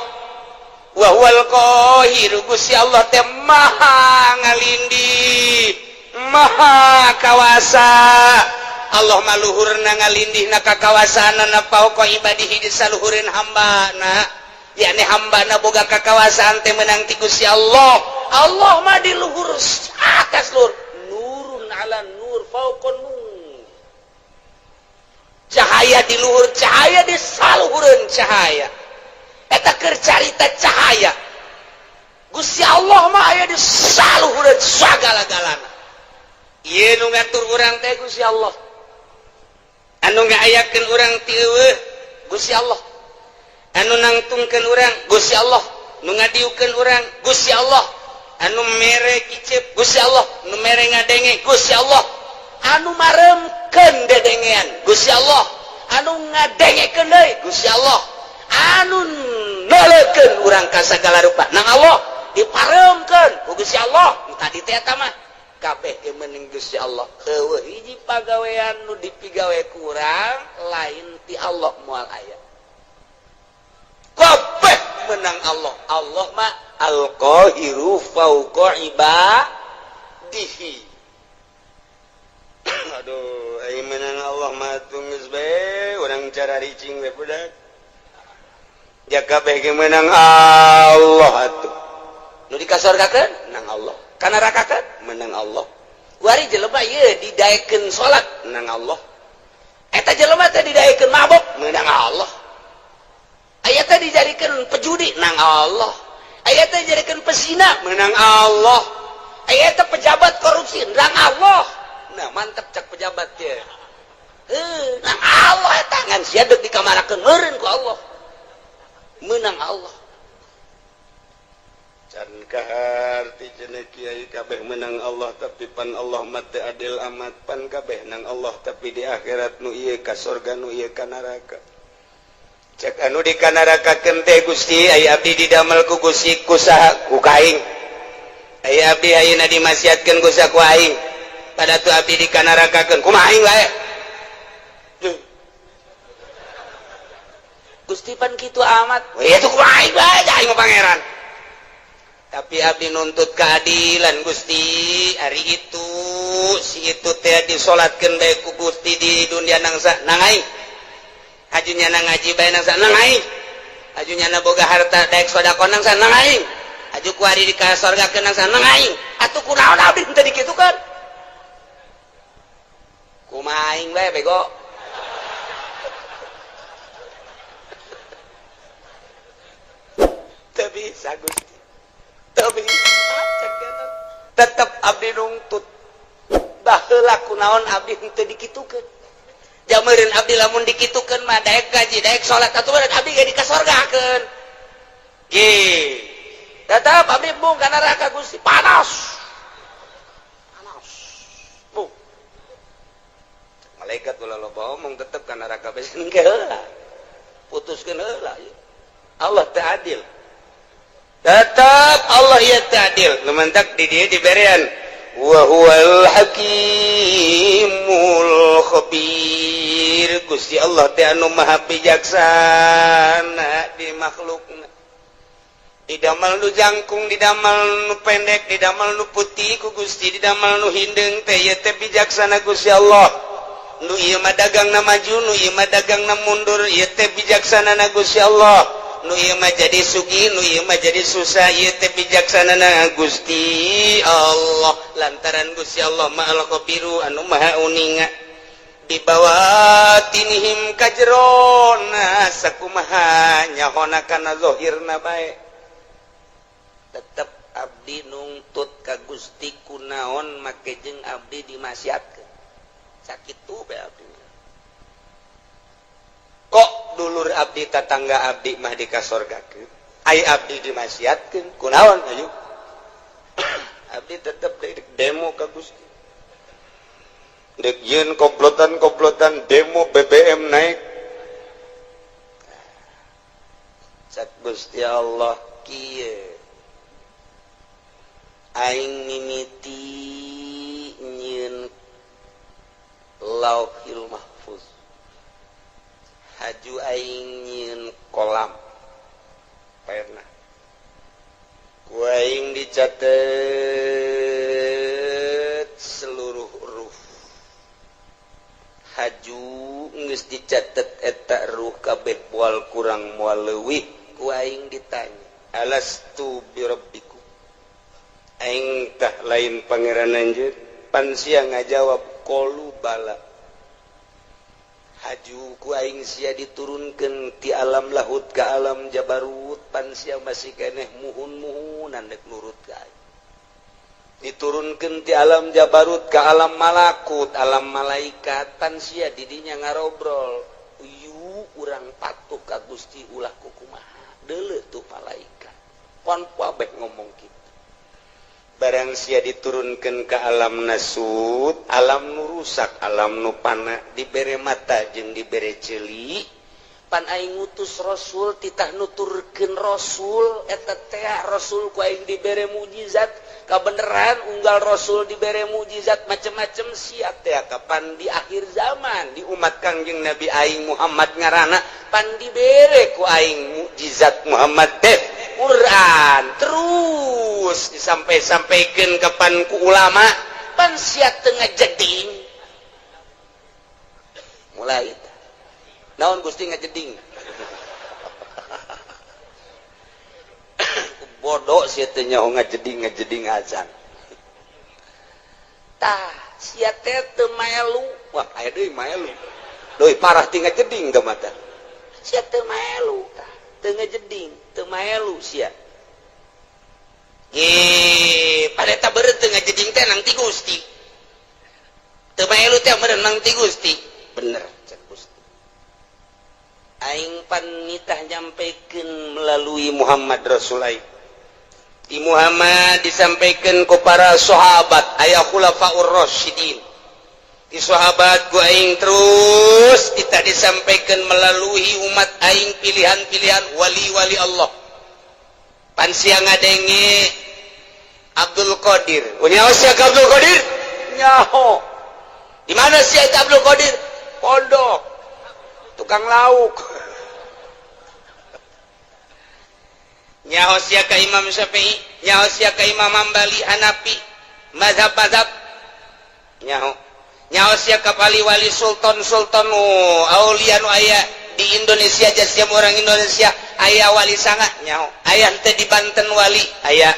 Wa huwal qahiru, Gusti Allah teh maha ngalindih, maha kawasa. Allah mah luhurna ngalindihna kakawasaanana fauqa ibadihi di saluhureun hambana. Yakni hambana boga kakawasaan teh menang ti Gusti Allah. Allah mah di luhur atas luhur, nurun ala nur fauqa nur. Cahaya di luhur cahaya di saluhureun cahaya. Eta keur carita cahaya. Gusti Allah mah aya di saluhureun sagala-galana. Ieu nu ngatur urang teh Gusti Allah. Anu ngaayakeun urang ti eueuh Gusti Allah. Anu nangtungkeun urang Gusti Allah, nu ngadiukeun urang Gusti Allah, anu mere kicep Gusti Allah, nu mere ngadenge Gusti Allah, anu maremkeun dedengean Gusti Allah, anu ngadengekeun deui Gusti Allah, anu neuleukeun urang ka sagala rupa nang Allah, diparemkeun ku Gusti Allah. Nu tadi teh eta mah kabeh ge meuning Gusti Allah. Eueuh hiji pagawean nu dipigawe ku urang lain ti Allah moal aya. Kabeh menang Allah. Allah mah al-qahiru fauqa ibadihi. Aduh, ai menang Allah mah geus bae urang cara ricing we budak. Ja kabeh ge menang Allah atuh. Nu dikasorgakeun nang Allah, ka nerakakeun menang Allah. Kuari jelema ieu didaekeun salat nang Allah. Eta jelema teh didaekeun mabok menang Allah. Aya teh dijadikeun pejudi nang Allah. Aya teh dijadikeun pesina menang Allah. Aya teh pejabat korupsi nang Allah. Nah, mantep cak pejabat teh. Heuh, nang Allah eta ngan sia deuk dikamarakeun meureun ku Allah. Menang Allah. Can kaharti cenah kiai kabeh menang Allah, tapi pan Allah mah teu adil amat, pan kabeh nang Allah tapi di akhirat nu ieu ka sorga, nu ieu ka neraka. Cek anu di kanarakakeun teh, Gusti, aya abdi didamel ku Gusti ku saha? Ku kaing. Aya abdi ayeuna dimaksiatkeun ku saha? Ku aing. Pada tu abdi dikanarakakeun kumaha aing bae? Duh. Gusti, pan kitu amat. Weh, itu kumaha aing bae, aing mah pangeran. Tapi abdi nuntut keadilan, Gusti. Hari itu si itu teh disolatkeun bae ku Gusti di dunia nang sa nang aing. Hajinya nang ngaji bae nang sa nang aing. Aju nyana boga harta daek sedekah nang sanang aing. Aju kuari di ka sorga nang sanang aing. Atuh kunaon abdi teu dikitukeun? Kumaha aing bae bego. Teu bisa Gusti. Teu bisa tetep abdi nungtut. Baheula kunaon abdi henteu dikitukeun. Jameureun abdi lamun dikitukeun mah daek gaji, daek salat atuh abdi ge dikasorgakeun. Ge. Tetep abdi embung ka neraka Gusti, panas. Panas. Bu. Malaikat ulah loba omong tetep ka neraka bae engke heula. Putuskeun heula. Allah teh adil. Tetep Allah ieu teh adil. Nu mentak di dieu diberean wa huwal hakimul khabir. Gusti Allah teh anu maha bijaksana di makhlukna. Didamel nu jangkung, didamel nu pendek, didamel nu putih ku Gusti, didamel nu hindeung teh ieu teh bijaksana Gusti Allah. Nu ieu mah dagangna maju, nu ieu mah dagangna mundur, ieu teh bijaksanana Gusti Allah. Nu ieu mah jadi sugih, nu ieu mah jadi susah, ieu teh bijaksanana Gusti Allah. Lantaran Gusti Allah Maha Khabiru anu maha uninga. Dibawatinihim kajerona sakumaha nyahona kana zahirna bae. Tetep abdi nungtut ka Gusti kunaon make jeung abdi dimaksiatkeun. Sakitu bae abdi. Kok dulur abdi tatangga abdi mah dikasorgakeun, ai abdi dimaksiatkeun kunaon ayo. Abdi tetep demo ka Gusti. Dek yeun komplotan-komplotan demo BBM naik. Cak Gusti Allah kieu. Aing mimiti nyieun Lauhil Mahfuz. Haju aing nyieun kolam pena. Ku aing dicatet seluruh huruf. Haju geus dicatet eta ruh kabeh moal kurang moal leuwih. Ku aing ditanya, alastu birabbikum? Aing tah lain pangeran anjeun. Pan sia ngajawab qalu bala. Haju ku aing sia diturunkeun ti alam lahut ka alam jabarut, pan sia masih keneh muhun-muhunan dek nurut ka aing. Diturunkeun ti alam jabarut ka alam malakut, alam malaikat, pan sia didinya ngarobrol. Uyu urang patuh ka Gusti ulah kukumaha. Deuleu tuh malaikat. Pan kabeh ngomong kitu. Barang sia diturunkan ke alam nasut, alam nu rusak, alam nu pana, dibere mata jeung dibere ceuli, pan aing ngutus rasul titah nuturkeun rasul eta teh rasul ku aing dibere mukjizat, kabeneran unggal rasul dibere mukjizat macem-macem sia teh kapan di akhir zaman di umat Kangjeng Nabi aing Muhammad ngaranna pan dibere ku aing mukjizat Muhammad teh Quran terus disampai-sampaikan kapan ku ulama pan sia teu ngajeding. Mulai naon Gusti ngajeding. Bodoh sia teh nyaho ngajeding ngajeding acan. Tah sia teh teu maelu. Wah aya deui maelu. Deui parah ti ngajeding teh mata. Sia teu maelu tah, teu ngajeding, teu maelu sia. Pada eta beureut teu ngajeding teh nang ti Gusti. Teu maelu teh meureun nang ti Gusti. Bener cek Gusti. Aing pan nitah nyampaikan melalui Muhammad Rasul aing. Di Muhammad disampaikan ku para sahabat aya khulafaur rasyidin. Di sahabat ku aing terus kita disampaikan melalui umat aing pilihan-pilihan wali-wali Allah. Pan sia ngadenge Abdul Qadir. Nyaho sia ka Abdul Qadir? Nyaho. Di mana sia eta Abdul Qadir? Pondok. Tukang lauk. Nyaho sia ka Imam Syafi'i, nyaho sia ka Imam Hambali, Hanafi, mazhab-mazhab. Nyaho. Nyaho sia ka wali-wali sultan-sultan aulia nu aya di Indonesia aja siap orang Indonesia aya wali sanga nyaho aya henteu di Banten wali aya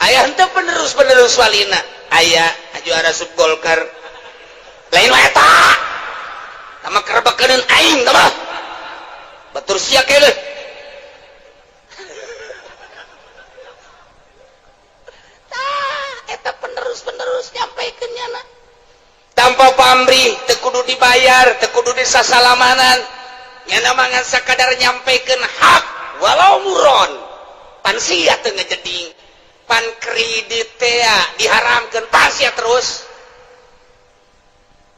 aya henteu penerus-penerus walina aya aju arasup Golkar lain wae eta tama kerebekeun aing tama batur sia keuleuh. Tah eta penerus-penerus nyampaikeun nyana tanpa pamrih teu kudu dibayar teu kudu disasalamanan nyana mah ngan sakadar nyampaikeun hak walau muron pan sia teu ngejeding pan kredit teh diharamkeun pan sia terus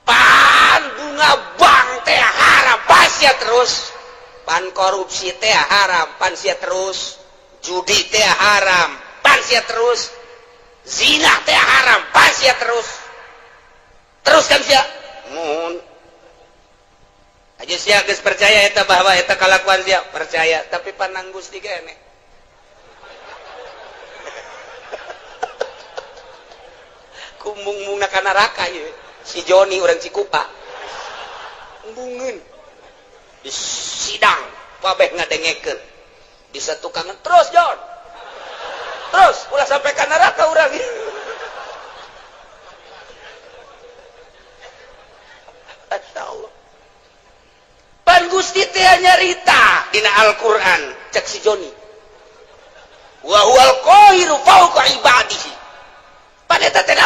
pan bunga bank teh haram pan sia terus pan korupsi teh haram pan sia terus judi teh haram pan sia terus zina teh haram pan sia terus terus kan sia mun aja sia geus percaya eta bahwa eta kalakuan sia percaya tapi panang Gusti keneh kumbung-mungna ka neraka ieu si Joni urang Cikupa embungeun di sidang kabeh ngadengekeun bisa tukangan terus Jon terus ulah sampai ka neraka urang. Masya Allah pan Gusti teh nyarita dina Al-Qur'an cek si Joni wa huwal qahiru fawqa ibadihi pan eta teh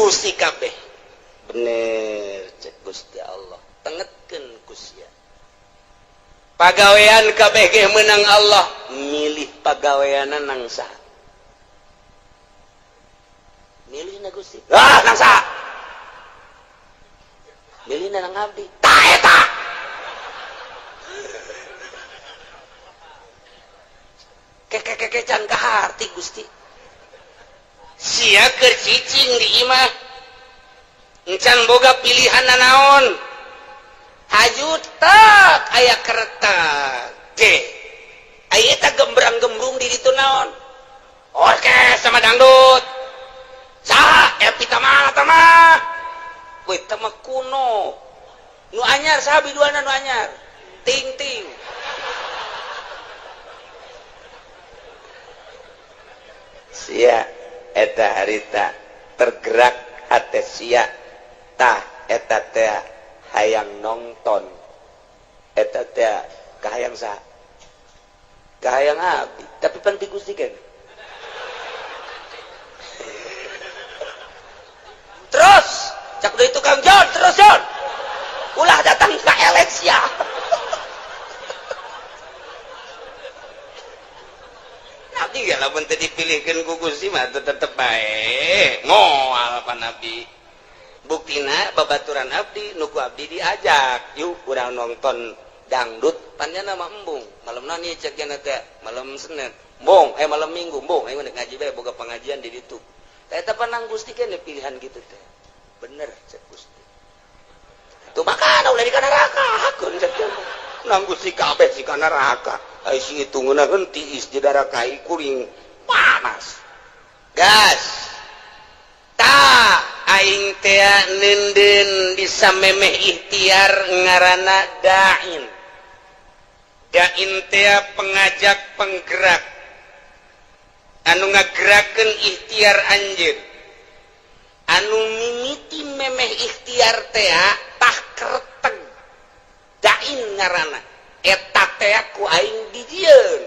Gusti kabeh bener cek Gusti Allah tengetkeun ku sia pagawean kabeh ge meunang Allah milih pagaweanna nang saha milihna Gusti ah nang saha milihna nang abdi tah eta keke can kaharti Gusti sia keur cicing di imah encan boga pilihan naon haju tak aya kereta ge aya eta gembrang-gembrung di ditu naon orkes sama dangdut saha epi tama tama we tama kuno nu anyar saha biduana nu anyar ting-ting sia eta harita tergerak hate sia tah eta teh hayang nonton eta teh kahayang saha kahayang abdi tapi pan ti Gusti kan terus cak deui tukang Jon terus Jon ulah datang ka Alexia. Nabi ya lamun teu dipilihkeun ku Gusti mah tetep bae moal pa Nabi buktina babaturan abdi nu ku abdi diajak yuk urang nonton dangdut panjana mah embung malam nani cek cenah teh malam Senin embung malam Minggu embung aing ngaji bae boga pengajian di ditu teh eta panang Gusti keneh pilihan gitu teh bener cek Gusti tuh makana ulah di kana neraka hakeun cek nang Gusti kabeh si kana neraka ai si itu ngeunaheun tiis di neraka kuring panas gas ta aing teh neundeun bisa memeh ikhtiar ngaranna da'in da'in teh pengajak penggerak anu ngagerakeun ikhtiar anjeun anu mimiti memeh ikhtiar teh tah kerteg da'in ngaranna eta teh ku aing dijieun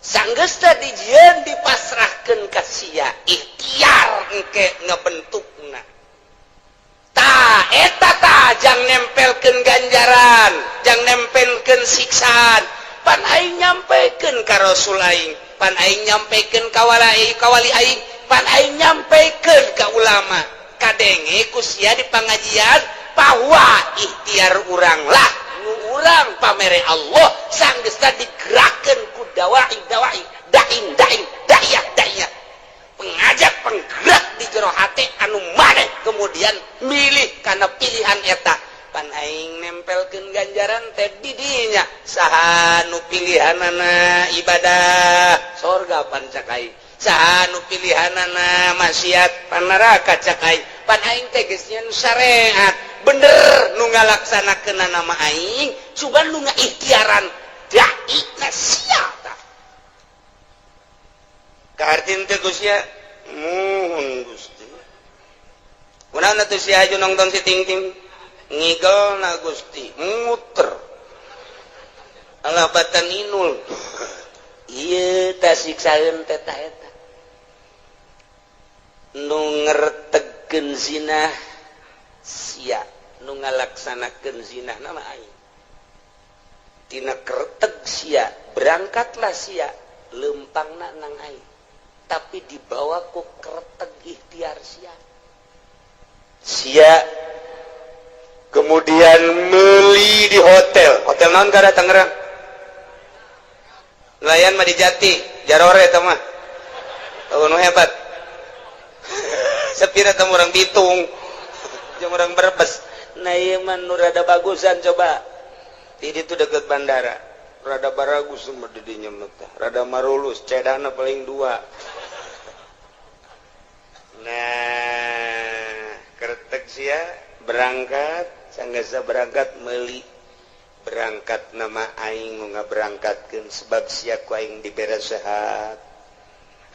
sanggeus teh dijieun dipasrahkeun ka sia ikhtiar engke ngebentukna tah eta tah jang nempelkeun ganjaran jang nempelkeun siksaan pan aing nyampekeun ka rasul aing pan aing nyampekeun ka wali aing pan aing nyampekeun ka ulama kadenge ku sia di pangajian bahwa ikhtiar urang lah nu urang pamere Allah sanggeus teh digerakkeun ku dawai dawai dain dain da'iyah da'iyah pengajak penggerak di jero hate anu maneh kemudian milih karena pilihan eta pan aing nempelkeun ganjaran teh di dinya saha nu pilihanana ibadah sorga pan cak aing saha nu pilihanana maksiat pan neraka cak aing pan aing teh geus nyeun syariat Bener nu ngalaksanakeun nama aing, cuman nu ngaikhtiaran dai na sia tah. Kahartin teu ku sia? Muhun, Gusti. Kunaon atuh sia aju nonton si ting ting ngigel na Gusti muter alah batan inul. Iya, tah, siksaeun teh tah eta nu ngertegkeun zina sia, nu ngalaksanakeun zina nama aing. Tina kerteg sia berangkatlah sia lempangna nang aing, tapi dibawa ku kerteg ikhtiar sia. Sia kemudian meli di hotel. Hotel naon kada Tangerang? Nelayan mah di Jati Jarore eta mah. Tahu nu hebat sepira teh orang Bitung jeung orang Brebes. Nah, ieu mah nu rada bagusan. Coba di ditu deket bandara, rada baragus mah di dinya mah teh, rada marulus, cedana paling dua. Nah, kertek sia berangkat, sanggasa berangkat meli, berangkat nama aing nu ngaberangkatkeun, sebab sia ku aing dibere sehat,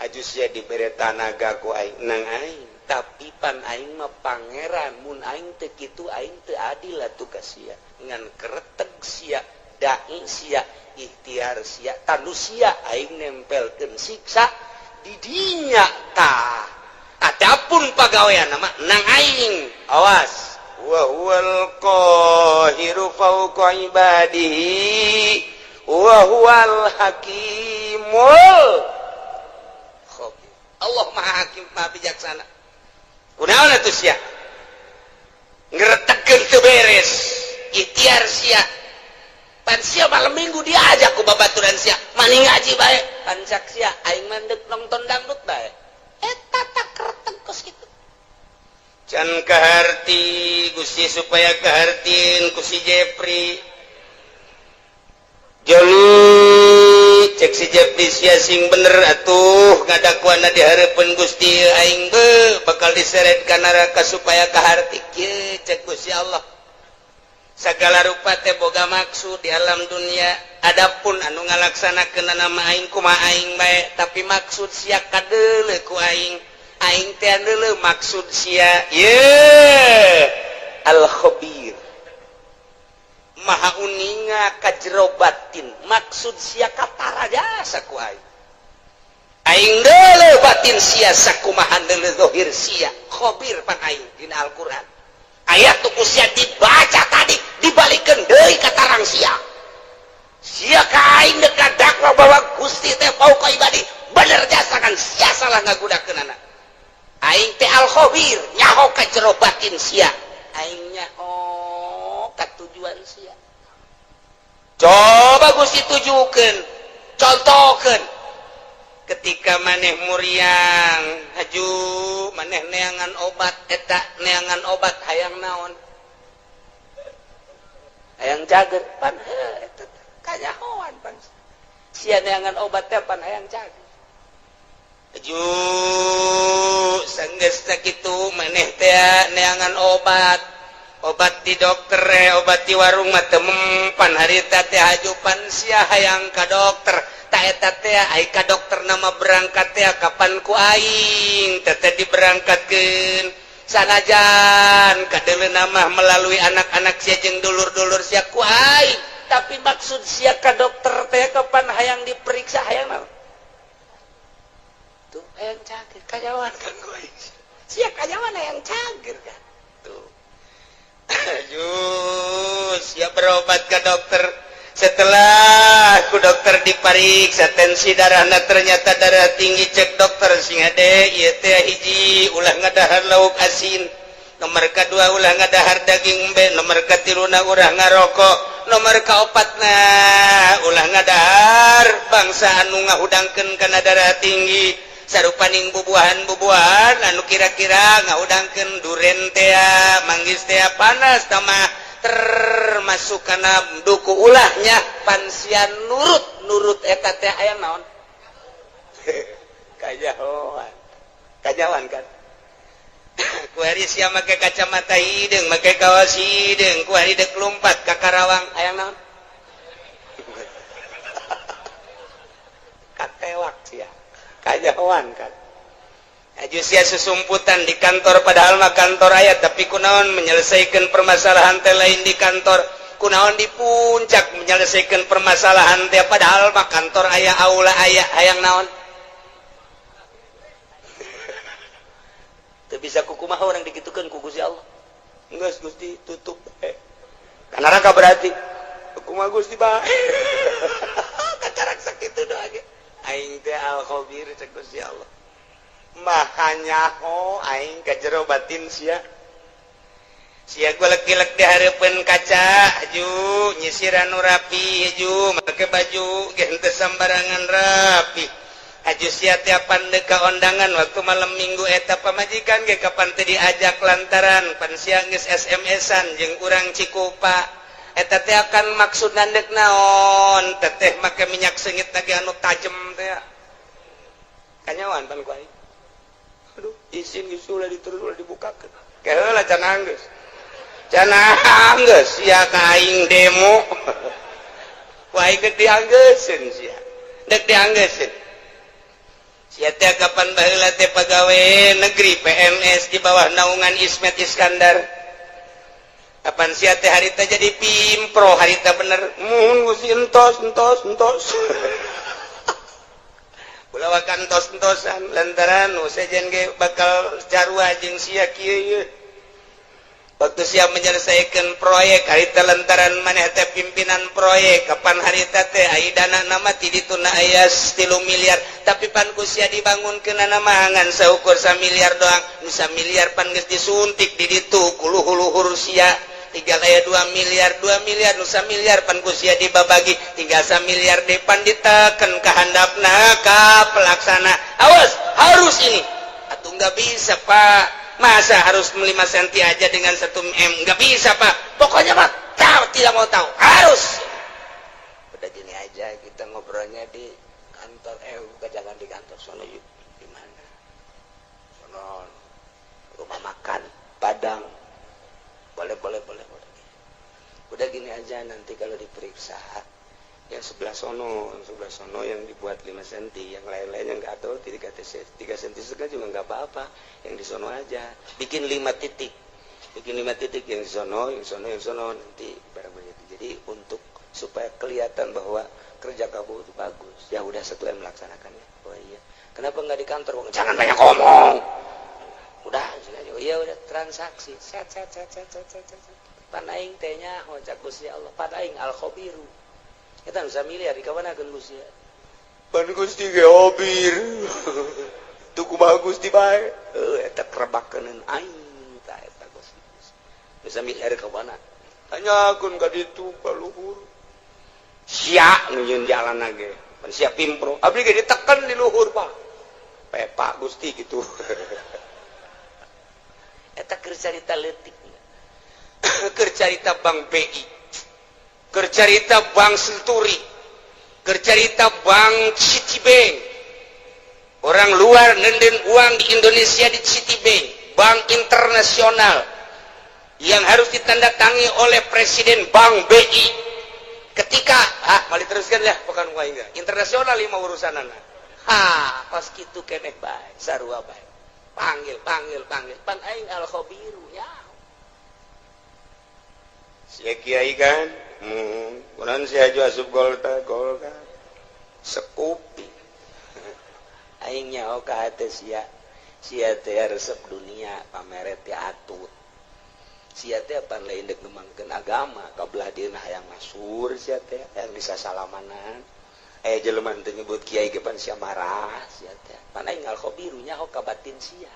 aju sia dibere tanaga ku aing nang aing. Tapi pan aing mah pangeran, mun aing teu kitu aing teu adil atuh ka sia. Ngan kereteg sia, dai sia, ikhtiar sia, tanu sia aing nempelkeun siksa di dinya tah. Adapun pagawean nama nang aing, awas. Wa huwal qahiru fawqa ibadihi wa huwal hakimul khabir. Allah Maha Hakim, Maha Bijaksana. Kunaon atuh sia ngeretegkeun teu beres ikhtiar sia? Pan sia malam Minggu diajak ku babaturan sia maning ngaji bae, pan cak sia aing mandek nonton dangdut bae. Eta tak kereteg kos kitu. Can kaharti Gusti, supaya kahartin ku si Jepri. Joli, cek si Jepri, sia sing bener atuh ngadakuana di hareupeun Gusti, aing be bakal diseret ka neraka. Supaya kaharti kieu, cek Gusti Allah, segala rupa teh boga maksud di alam dunia. Adapun anu ngalaksanakeun nama aing kumaha aing bae, tapi maksud sia kadeuleu ku aing, aing teh deuleu maksud sia. Ye al khabir, maha uninga ka jero batin. Maksud sia katara jasa ku aing, aing deuleu batin sia sakumaha deuleu zahir sia. Khabir pan aing. Dina Al-Qur'an ayat tuh ku sia dibaca tadi, dibalikeun deui ka tarang sia. Sia ka aing deuk dakwa bahwa Gusti teh fauqa ibadi, bener jasa kan sia salah ngagunakeun anak. Aing teh al khabir, nyaho ka jero batin sia, aing nyaho ka tujuan sia. Coba Gusti tujukeun, contohkeun ketika maneh muriang haju, maneh neangan obat eta, neangan obat hayang naon? Hayang cager. Pan heuh eta kanyahoan pan sia neangan obat teh pan hayang cager. Aju sanggeus sakitu maneh teh neangan obat, obat di dokter, obat di warung mah teu mempan harita teh. Haju pan sia hayang ka dokter. Tak eta teh ai ka dokter nama berangkat teh kapan ku aing teh teh diberangkatkeun, sanajan kadeuleu nama melalui anak-anak sia jeung dulur-dulur sia ku aing. Tapi maksud sia ka dokter teh kapan hayang diperiksa, hayang naon tuh? Hayang cager. Kanyahoan kan ku aing sia kanyahoan hayang cager kan tuh. Aduh, siap berobat ke dokter. Setelah ku dokter dipariksa tensi darahna, ternyata darah tinggi. Cek dokter, sing hade ieu teh, hiji, ulah ngadahar lauk asin, nomor kedua, ulah ngadahar daging embe, nomor katiluna, ulah ngarokok, nomor kaopatna, ulah ngadahar bangsa anu ngahudangkeun kana darah tinggi, sarupaning bubuahan-bubuahan anu kira-kira ngahudangkeun, duren tea, manggis tea, panas tamah termasuk kana duku ulahnya. Pan sia nurut nurut eta teh hayang naon? Kanyahoan, kanyahoan kan ku. Kuari sia make kacamata hideung, make kaos hideung, kuari dek lompat ka Karawang, hayang naon? Katewak sia. Kajahoan kan. Aju sia susumputan di kantor, padahal mah kantor aya, tapi kunaon menyelesaikan permasalahan teh lain di kantor, kunaon di puncak menyelesaikan permasalahan teh, padahal mah kantor aya, aula aya, hayang naon? Teu bisa kukumaha orang dikitukeun ku Gusti Allah. Geus Gusti tutup ka neraka berarti. Kumaha Gusti bae. Kacarak sakitu doa ge. Aing teh al-khabir cek Gusti Allah. Maha nyaho aing ka jero batin sia. Sia golek-golek di hareupeun kaca, ju nyisiran nu rapi, ju make baju ge henteu sambarangan rapi. Aju sia tiapan deuk ka ondangan waktu malam minggu eta pamajikan ge kapan teu diajak lantaran pan sia geus SMS-an jeung urang Cikupa. Eta teh akan maksud nandek naon? Teteh make minyak seungit lagi anu tajem teh. Kanyawan pan ku aing. Aduh, izin geus ulah diterus ulah dibukakeun. Keheula can anggeus. Can anggeus sia ka aing demo. Ku aing geus dianggeuseun sia. Dek dianggeuseun. Sia teh kapan baheula teh pagawe negeri PNS di bawah naungan Ismet Iskandar. Kapan sia teh harita jadi pimpro, harita bener. Mun Gusti entos entos entos. Ulawakan tos-entosan lantaran nu sejen ge bakal carua jeung sia kieu ieu. Waktu sia menyelesaikan proyek harita lantaran maneh teh pimpinan proyek, kapan harita teh ai dana nama ti dituna aya 3 miliar, tapi pan ku sia dibangunkeun mah ngan saukur 1 miliar doang. Nu 1 miliar pan geus disuntik di ditu ku luhur-luhur sia. Tinggal aya 2 miliar, 2 miliar, nu 1 miliar pan ku sia dibabagi, tinggal 1 miliar depan diteken ka handapna ka pelaksana. Awas, harus ini. Atuh nggak bisa, Pak. Masa harus 5 cm aja dengan 1 M? Nggak bisa, Pak. Pokoknya Pak, tahu tidak mau tahu, harus. Udah gini aja kita ngobrolnya di kantor, bukan, jangan di kantor, sono yuk. Di mana? Sono rumah makan Padang. Boleh, boleh, boleh, boleh. Udah gini aja, nanti kalau diperiksa yang sebelah sono, yang sebelah sono yang dibuat 5 cm, yang lain-lainnya nggak tahu 3 cm juga nggak apa-apa, yang di sono aja. Bikin 5 titik. Bikin 5 titik yang di sono, yang sono, yang sono nanti barang begitu. Jadi untuk supaya kelihatan bahwa kerja kamu itu bagus. Ya udah 1 M melaksanakannya. Oh iya. Kenapa nggak di kantor? Jangan banyak ngomong. Udah, oh iya udah transaksi. Set set set set set set. Set. Pan aing teh nyaho cak Gusti Allah. Pan aing al khabiru. Eta nu miliar di kawana Gusti. Pan Gusti ge hobir. Tuh kumaha Gusti bae. Heuh eta kerebakeun aing tah eta Gusti. Bisa miliar ka mana? Tanyakeun ka ditu ka luhur. Sia nu nyieun jalan ge. Pan sia pimpro. Abdi ge diteken di luhur, Pak. Pepak Gusti gitu. Eta keur carita leutik. Keur carita Bank BI. Keur carita Bank Senturi. Keur carita Bank Citibank. Orang luar nenden uang di Indonesia di Citibank, bank internasional yang harus ditandatangi oleh Presiden Bank BI. Ketika ah, mali teruskan ya, bukan gua enggak. Internasional lima urusan anak. Ha, pas kitu keneh bae, sarua bae. Panggil, panggil, panggil. Pan aing al khabiru ya. Sia kiai kan? Kunaon sia aju asup Golkar, Golkar. Sekupi. Aing nyaho ka hate sia. Sia teh resep dunia, pameret teh atut. Sia teh pan lain deuk ngembangkeun agama, kabelah dieuna hayang masur sia teh, hayang disasalamanan. Aya jelema teu nyebut kiai ge pan sia marah sia teh. Pan aing al khabiru nyaho ka batin sia.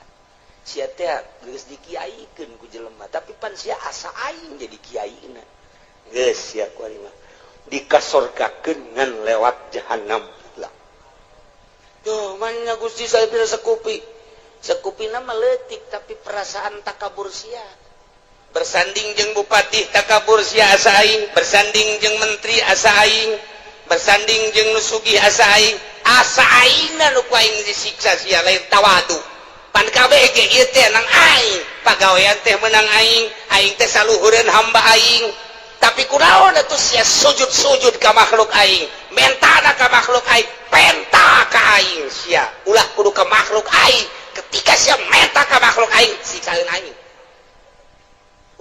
Sia teh geus dikiaikeun ku jelema, tapi pan sia asa aing jadi kiaina. Geus sia ku ari mah dikasorgakeun ngan lewat jahanam lah. Duh, mana Gusti saya bisa sekupi. Sekupina mah leutik tapi perasaan takabur sia. Bersanding jeung bupati takabur sia asa aing, bersanding jeung menteri asa aing, bersanding jeung nu sugih asa aing, asa aingna nu ku aing disiksa sia lain tawadu. Pan kabeh ge ieu teh nang aing, pan Pagawean teh menang aing, aing teh saluhureun hamba aing. Tapi kunaon atuh sia sujud-sujud ka makhluk aing, mentana ka makhluk aing, penta ka aing sia. Ulah kudu ka makhluk aing. Ketika sia menta ka makhluk aing, siksaeun aing.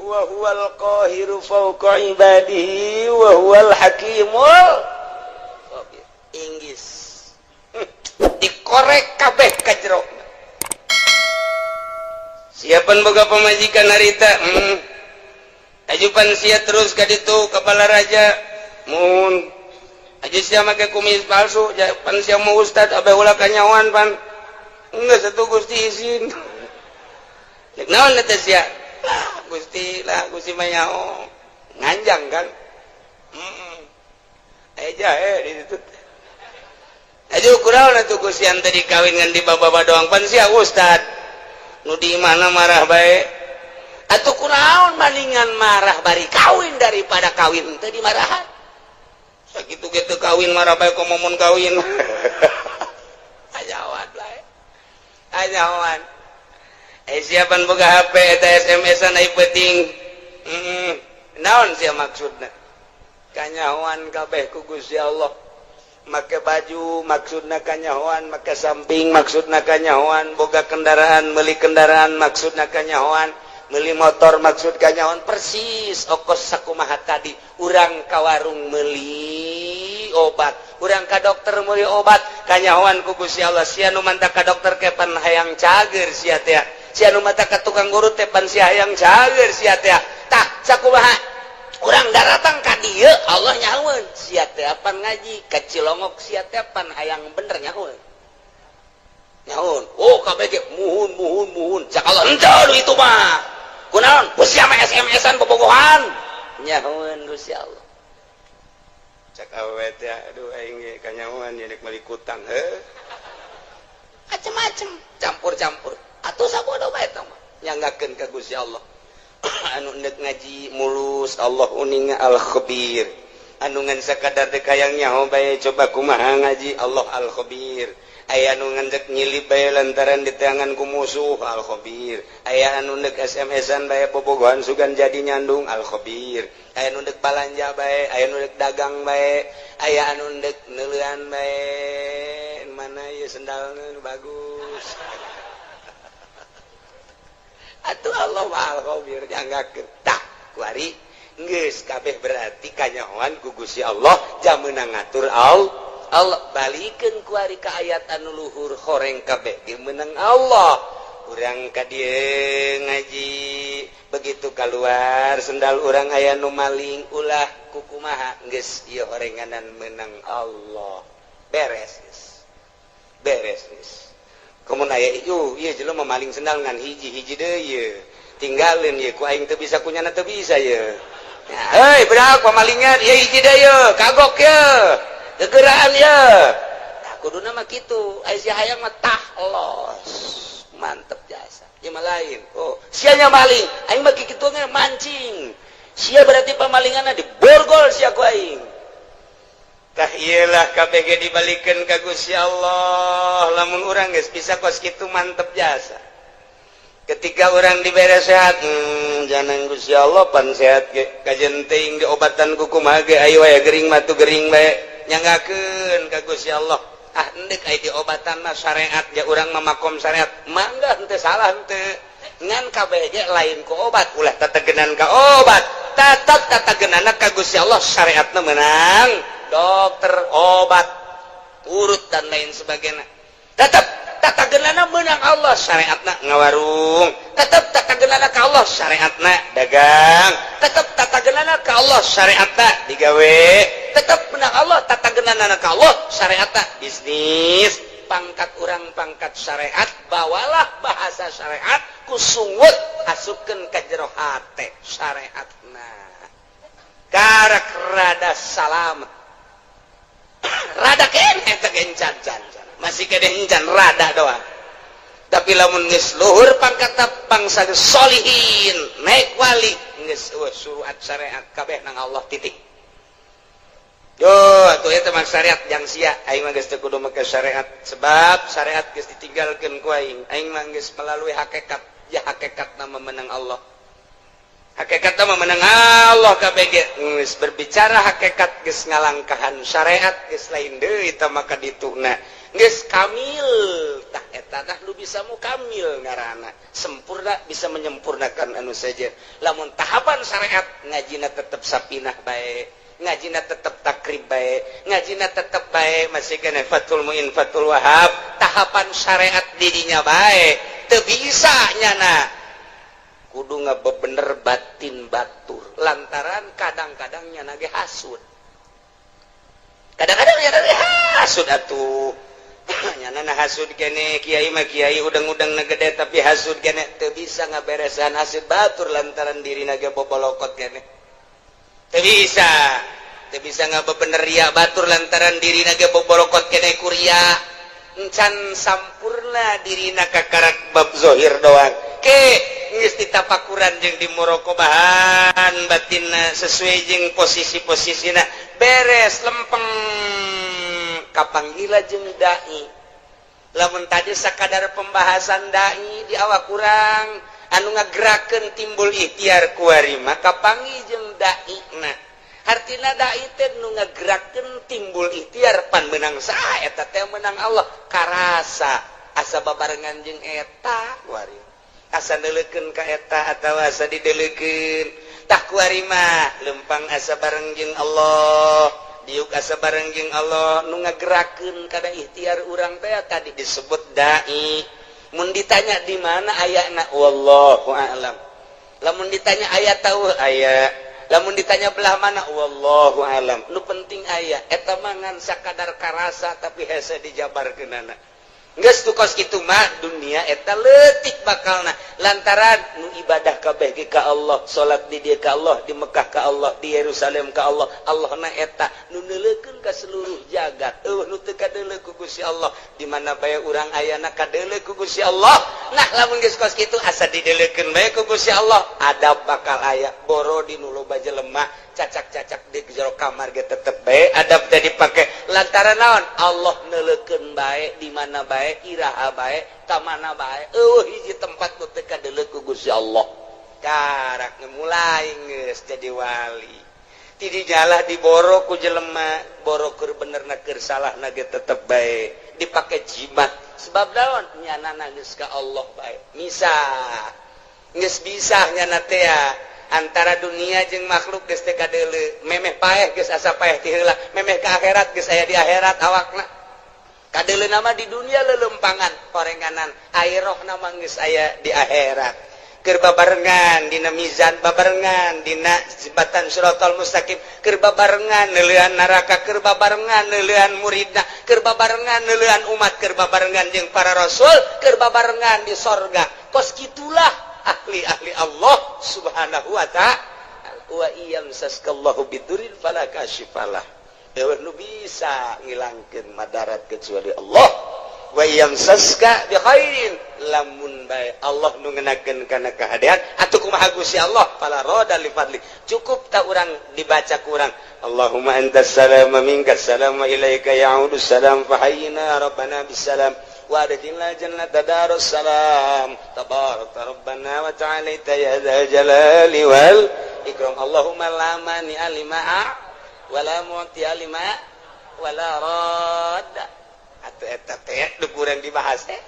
Wa huwal qahiru fawqa ibadihi wa huwal hakimul khabir. Inggris dikorek kabeh ka jero. Siapan boga pamajikan harita? Ajupan sia terus ka ditu ka Balaraja mun aju sia make kumis palsu pan sia mau ustad abeh ulah kanyawan pan geus atuh Gusti izin. Cek naon eta sia? Lah Gusti, lah Gusti mah nyaho nganjang kan. Aya jahe di ditu. Aju kunaon atuh Gusti ante dikawin ngan di baba doang pan sia ustad nu di mana marah bae. Atuh kunaon maningan marah bari kawin daripada kawin teu dimarahan. Sakitu ge teu kawin marah bae, komo mun kawin. Ajawan bae. Ajawan. Eh, siapan boga HP eta SMS-an ai penting. Naon sia maksudna? Kanyahoan kabeh ku Gusti Allah. Make baju maksudna kanyahoan, make samping maksudna kanyahoan, boga kendaraan, meuli kendaraan maksudna kanyahoan, meuli motor maksud kanyahoan. Persis okos sakumaha tadi, urang ka warung meuli obat, urang ka dokter meuli obat, kanyahoan ku Gusti Allah. Sia nu manta ka dokter ke pan hayang cager sia teh, sia nu manta ka tukang urut teh pan sia hayang cager sia teh. Tah, sakumaha urang daratang ka dieu, Allah nyahoeun sia teh pan ngaji ka Cilongok, sia teh pan hayang bener, nyahoeun nyahoeun. Oh, kabeh ge muhun muhun muhun. Cak Allah, henteu itu mah. Kunaon ku sia mah SMS-an bobogohan? Nyahoeun Gusti Allah. Cak awewe teh, aduh, aing ge kanyahoan ye rek meuli kutang heuh, macem-macem campur-campur. Atuh sabodo bae eta mah nyanggakeun ka Gusti Allah. Anu endek ngaji mulus, Allah uninga, al khabir. Anu ngan sakadar dek hayang nyaho bae, coba kumaha ngaji, Allah al khabir. Aya anu ngan dek nyilip bae lantaran diteangan ku musuh, al khabir. Aya anu ndek SMS-an bae, bobogohan sugan jadi nyandung, al khabir. Aya anu ndek balanja bae, aya anu ndek dagang bae, aya anu ndek neuleuan bae, mana ieu sendalna nu bagus. Atuh Allah al khabir nyanggakeun. Tah, kuari geus kabeh berarti kanyahoan ku Gusti Allah, jam meunang ngatur Allah. Allah balikeun kuari ka ayat anu luhur, horeng kabeh ge meunang Allah. Urang ka dieu ngaji, begitu keluar sendal urang aya nu maling, ulah kukumaha, geus ieu horenganan meunang Allah, beres geus, beres geus. Komun aya ieu ieu jelema maling sendal ngan hiji hiji deui ieu tinggalin ieu ku aing teu bisa, kunyana teu bisa ieu. Hei budak pamalingan ieu, hiji deui ieu, kagok ieu, gegeraan ieu. Tah, kuduna mah kitu. Aya si hayang mah tah los mantep jasa ieu mah lain. Oh, sia nya maling, aing mah kitu mancing sia, berarti pamalinganna diborgol sia ku aing. Tah, iyalah KBG dibalikan ka Gusti Allah. Lamun urang geus bisa kos kitu, mantep jasa. Ketika orang dibere sehat, jangan Gusti Allah pan sehat ge kajen teuing diobatan ku kumaha ge, ayo aya gering mah tuh gering bae, nyanggakeun ka Gusti Allah. Ah, endek aya diobatan mah syariat ya, urang mah makom syariat, mangga, henteu salah henteu. Ngan kabeh ge lain ku obat, ulah tategenan ka obat, tetap tatagenana ka Gusti Allah. Syariatna menang dokter, obat urut dan lain sebagainya, tetap tatagenana menang Allah. Syariatna ngawarung, tetap tatagenana ka Allah. Syariatna dagang, tetap tatagenana ka Allah. Syariatna digawe, tetap menang Allah. Tatagenana ka Allah. Syariatna bisnis. Pangkat urang pangkat syariat, bawalah bahasa syariat ku sungut, asupkeun ka jero hate syariatna, karak rada salamet, rada keneh teh gencan can masih kene encan, rada doang. Tapi lamun geus luhur pangkat bangsa solihin, naik wali, geus suruhat syariat kabeh nang Allah, titik. Yo atuh eta mah syariat jang sia. Aing mah geus teu kudu make syariat, sebab syariat geus ditinggalkeun ku aing. Aing mah geus melalui hakikat ya hakikat. Hakikat nama menang Allah, hakikat nama menang Allah. KBG geus berbicara hakikat, geus ngalangkahan syariat, geus lain deui eta, maka dituna geus kamil. Tah, eta tah lu bisa mu kamil ngaranna sempurna, bisa menyempurnakan anu saja. Lamun tahapan syariat, ngajina tetep sapinah bae, ngajina tetep takrib bae, ngajina tetep bae, masih kena Fathul Muin, Fathul Wahab, tahapan syariat dirinya bae teu bisa nyana kudu ngabebener batin batur, lantaran kadang-kadang nyana ge hasud, kadang-kadang nyana ge hasud atuh. Nyana na hasud kene, kiai mah kiai udang-udang na gede, tapi hasud kene, teu bisa ngaberesan hasud batur lantaran diri ge bobolokot kene. Teu bisa, teu bisa ngabebener ria batur lantaran diri ge bobolokot kene kuria, encan sampurna dirina, kakarak bab zohir doang. Ke geus ditapakuran jeung di muraqabahan batinna sesuai jeung posisi-posisina, beres, lempeng, kapanggila jeung dai. Lamun tadi sakadar pembahasan dai di awak kurang anu ngagerakeun timbul ikhtiar kuari, maka panggih jeung dai. Nah, hartina dai teh nu ngagerakeun timbul ikhtiar. Pan menang saha eta teh? Menang Allah. Karasa asa babarengan jeung eta kuari, asa neuleukeun ka eta atawa asa dideulekeun. Tah, kuari mah lempang asa bareng jeung Allah, diuk asa bareng jeung Allah. Nu ngagerakeun kada ikhtiar urang teh tadi disebut dai. Mun ditanya di mana ayana, wallahu a'lam. Lamun ditanya aya tahu aya, lamun ditanya belah mana, wallahu alam. Nu penting aya. Eta mah ngan sakadar karasa, tapi hese dijabarkeunana. Geus tuh kos kitu mah dunia eta leutik bakalna, lantaran nu ibadah kabeh ge ka Allah, salat di dieu ka Allah, di Mekah ka Allah, di Yerusalem ka Allah. Allah na eta nu neuleukeun ka seluruh jagat, euweuh nu teu kadeuleu ku Gusti Allah. Di mana bae urang ayana kadeuleu ku Gusti Allah. Nah, lamun geus kos kitu asa dideuleukeun bae ku Gusti Allah, adab bakal aya. Boro di nu loba jelema, cacak-cacak di jero kamar ge tetep bae adab teh dipake, lantaran naon? Allah neuleukeun bae di mana bae, iraha bae, ka mana bae, euweuh hiji tempat nu teu kadeuleu ku Gusti Allah. Karak mulai geus jadi wali, ti dijalah diboro ku jelema, boro keur bener na keur salah na ge tetep bae dipake jimat. Sebab naon? Nyana geus ka Allah bae, misah, geus bisa nyana teh antara dunia jeung makhluk geus teu kadeuleu. Memeh paeh geus asa paeh ti heula, memeh ka akhirat geus aya di akhirat awakna. Kadeuleu nama di dunia lelempangan korenganan, air roh nama geus aya di akhirat, keur babarengan dina mizan, babarengan dina jembatan Siratal Mustaqim, keur babarengan neuleuan neraka, keur babarengan neuleuan muridna, keur babarengan neuleuan umat, keur babarengan jeung para rasul, keur babarengan di sorga. Kos kitulah ahli-ahli Allah Subhanahu wa ta'ala. Wa iyamsaskallahu bidurin fala kasyifalah, euweuh nu bisa ngilangkeun madarat kecuali Allah. Wa yamsaska bi khairin, lamun bae Allah nu ngenakeun kana kahadean atuh kumaha Gusti Allah, fala rada li fadli. Cukup tak urang dibaca kurang Allahumma antas salam wa minkas salam wa ilaika ya'udu salam, fahayyina rabbana bisalam wa adkhilna jannata darus salam, tabarakta rabbana wa ta'alaita ya dzal jalali wal ikram. Allahumma la mani'a lima wala mu'tiya lima wala radda. Atuh eta teh nu kurang dibahas teh,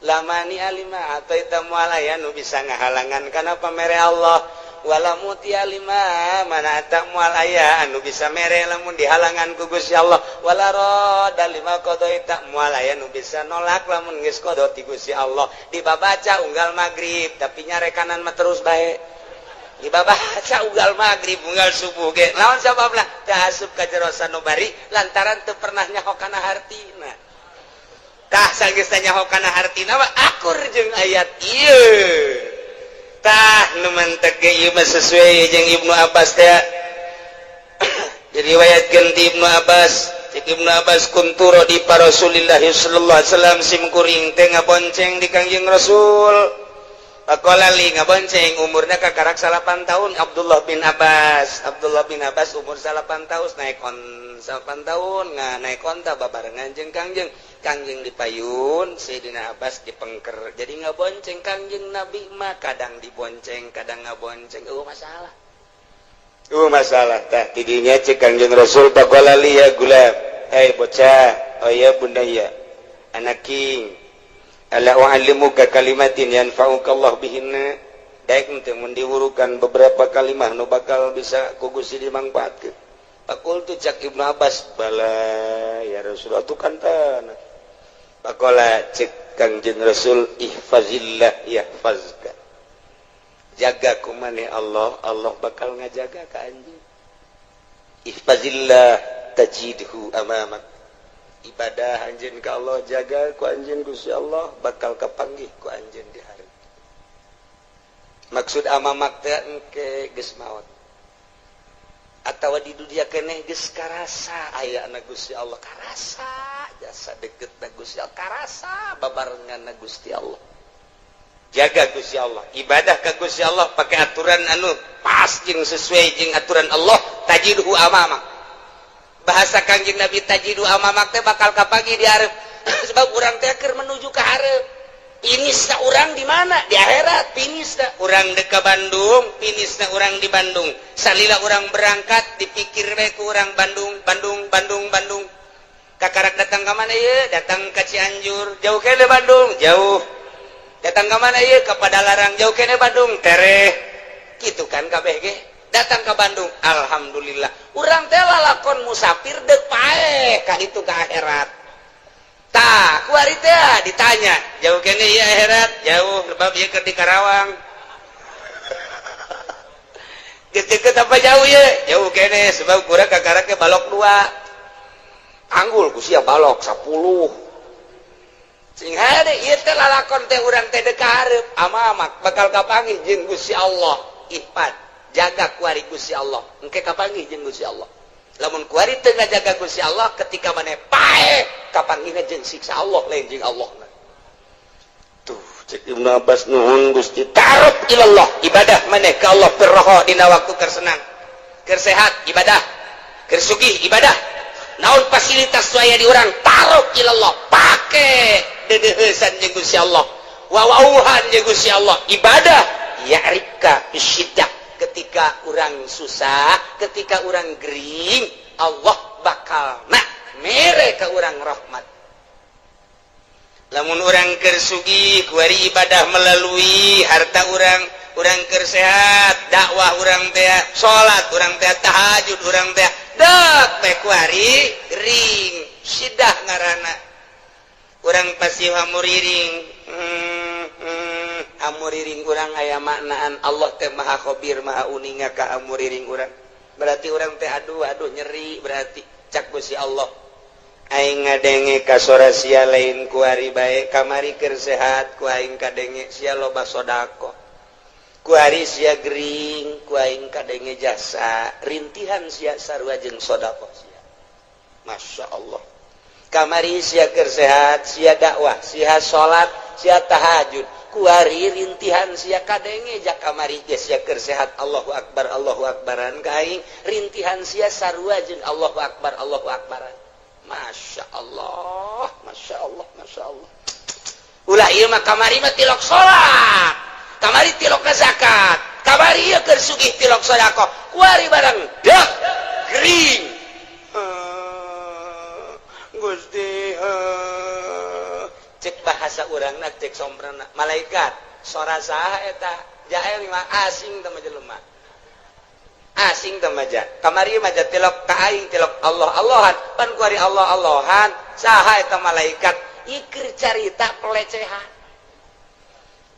la mani'a lima a'taita, moal aya nu bisa ngahalangan kana pamere Allah, wala mu'tiya lima mana'ta, moal aya anu bisa mere lamun dihalangan ku Gusti Allah, wala radda lima qadaita, moal aya nu bisa nolak lamun geus qada ti Gusti Allah. Dibabaca unggal magrib, tapi nyarekanan mah terus bae dibabaca unggal magrib, unggal subuh ge. Naon sababna? Teu asup ka jero sanubari, lantaran teu pernah nyaho kana hartina. Tah, sanggeus nyaho kana hartina mah akur jeung ayat ieu. Tah, nu mantek ge ieu mah sesuai jeung Ibnu Abbas teh. Diriwayatkeun ti Ibnu Abbas, cek Ibnu Abbas, kuntu radifa Rasulillah sallallahu alaihi wasallam, sim kuring teh ngabonceng di Kangjeng Rasul. Faqala li, ngabonceng, umurnya kakarak 9 tahun Abdullah bin Abbas. Abdullah bin Abbas umur 9 tahun naik on 9 tahun nggak naik onta babarengan jeung Kangjeng. Kangjeng dipayun, Sayyidina Abbas dipengker, jadi ngabonceng Kangjeng Nabi mah, kadang dibonceng, kadang ngabonceng. Oh, masalah, oh, masalah. Tah, tidinya cek Kangjeng Rasul, faqala li, ya gulam, hei bocah, oh ya bunayya, anak king, ala u'allimuka kalimatin yanfa'uka Allah bihinna, daek teu mun diwurukan beberapa kalimah nu bakal bisa ku Gusti dimangfaatkeun? Faqultu, cak Ibnu Abbas, bala ya Rasulullah, tu kan tanah. Faqala, cek Kangjeng Rasul, ihfazillah yahfazka, jaga ku maneh Allah, Allah bakal ngajaga ka anjeun. Ihfazillah tajidhu amamak, ibadah anjeun ka Allah, jaga ku anjeun Gusti Allah, bakal kapanggih ku anjeun di hari. Maksud amamak teh engke geus maot atawa di dunia keneh geus karasa aya na Gusti Allah, karasa jasa deket na Gusti Allah, karasa babarengan na Gusti Allah. Jaga Gusti Allah, ibadah ke Gusti Allah pakai aturan anu pas jeung sesuai jeung aturan Allah, tajidhu amamak. Bahasa Kangjeng Nabi, tajidhu amamak teh bakal kapanggih di hareup, sebab urang teh keur menuju ke hareup. Finishna urang di mana? Di akhirat finishna. Urang dek ka Bandung, finishna urang di Bandung. Salila urang berangkat dipikir we ku urang Bandung, Bandung, Bandung, Bandung. Kakarak datang ke mana ya? Datang ke Cianjur, jauh kene Bandung, jauh. Datang ke mana ya? Ke Padalarang, jauh kene Bandung, tereh. Gitu kan kabeh ge. Datang ke Bandung, alhamdulillah. Urang teh lalakon musafir dek paeh ka itu, ke akhirat. Tah, kuari teh ditanya, jauh kene ya akhirat? Jauh, sebab ieu keur di Karawang. Deket apa jauh ya? Jauh kene, sebab kurang kakara ke balok dua. Anggul ku sia balok 10. Sing hade ieu teh lalakon teh urang teh dek hareup, amamak bakal kapanggih jeung Gusti Allah. Ihfad, jaga kuari Gusti Allah. Engke kapanggih jeung Gusti Allah. Lamun kuari teu ngajaga Gusti Allah, ketika maneh paeh kapanggihna jeung siksa Allah, lain jeung Allah. Tuh, cek Ibnu Abbas, nuhun Gusti. Ta'aruf ilallah, ibadah maneh ka Allah firroho, dina waktu keur senang, keur sehat ibadah, keur sugih ibadah, naon fasilitas aya di urang, ta'aruf ilallah, pake dedeheusan jeung Gusti Allah, wawauhan jeung Gusti Allah, ibadah. Ya'rifka bisyiddah, ketika urang susah, ketika urang gering, Allah bakal nak mere ke urang rahmat. Lamun urang keur sugih, kuari ibadah melalui harta urang. Urang keur sehat, dakwah urang teh, salat urang teh, tahajud urang teh, dek teh kuari gering, sidah ngaranna. Urang pasti hamuriring, hamuriring urang aya maknaan. Allah teh maha khabir, maha uninga ka hamuriring urang. Berarti urang teh aduh aduh nyeri, berarti cak Gusti Allah, aing ngadenge kasora sia lain kuari bae. Kamari keur sehat ku aing kadenge sia loba sodako, kuari sia gering ku aing kadenge jasa rintihan sia sarua jeung sodako sia. Masya Allah. Kamari sia keur sehat, sia dakwah, sia salat, sia tahajud, kuari rintihan sia kadenge. Jak kamari ge sia keur sehat Allahu akbar Allahu akbaran ka aing, rintihan sia sarua jeung Allahu akbar Allahu akbaran. Masya Allah, Masya Allah, Masya Allah. Ulah ieu mah, kamari mah tilok salat, kamari tilok ka zakat, kamari ieu keur sugih tilok sedekah, kuari barang dah gering. Gusti, cek bahasa urangna, cek somprana malaikat, sora saha eta? Jael mah asing teh mah, jelema asing teh mah. Kamari mah tilok ka aing, tilok Allah Allahan, pan kuari Allah Allahan, saha eta malaikat? Ikir carita pelecehan,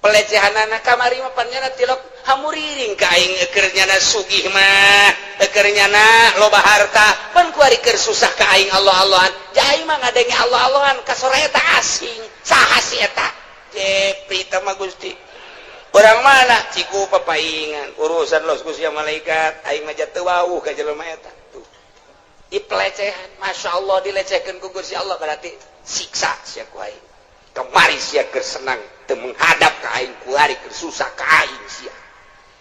pelecehan anak. Kamari mah pan nyana tilok hamuriring ka aing, eukeur nyana sugih mah, eukeur nyana loba harta, pan kuari keur susah ka aing Allah Allahan. Aing mah ngadenge Allah Allahan ka sora eta asing, saha si eta? Jepri teh mah Gusti, orang mana? Ciku papaingan urusan los Gusti malaikat, aing mah teu wawuh ka jelema eta. Tuh i pelecehan, Masya Allah, dilecehkeun ku Gusti Allah, berarti siksa sia ku aing. Kemari sia keur senang Teu menghadap ka aing kuari keur susah ka aing sia.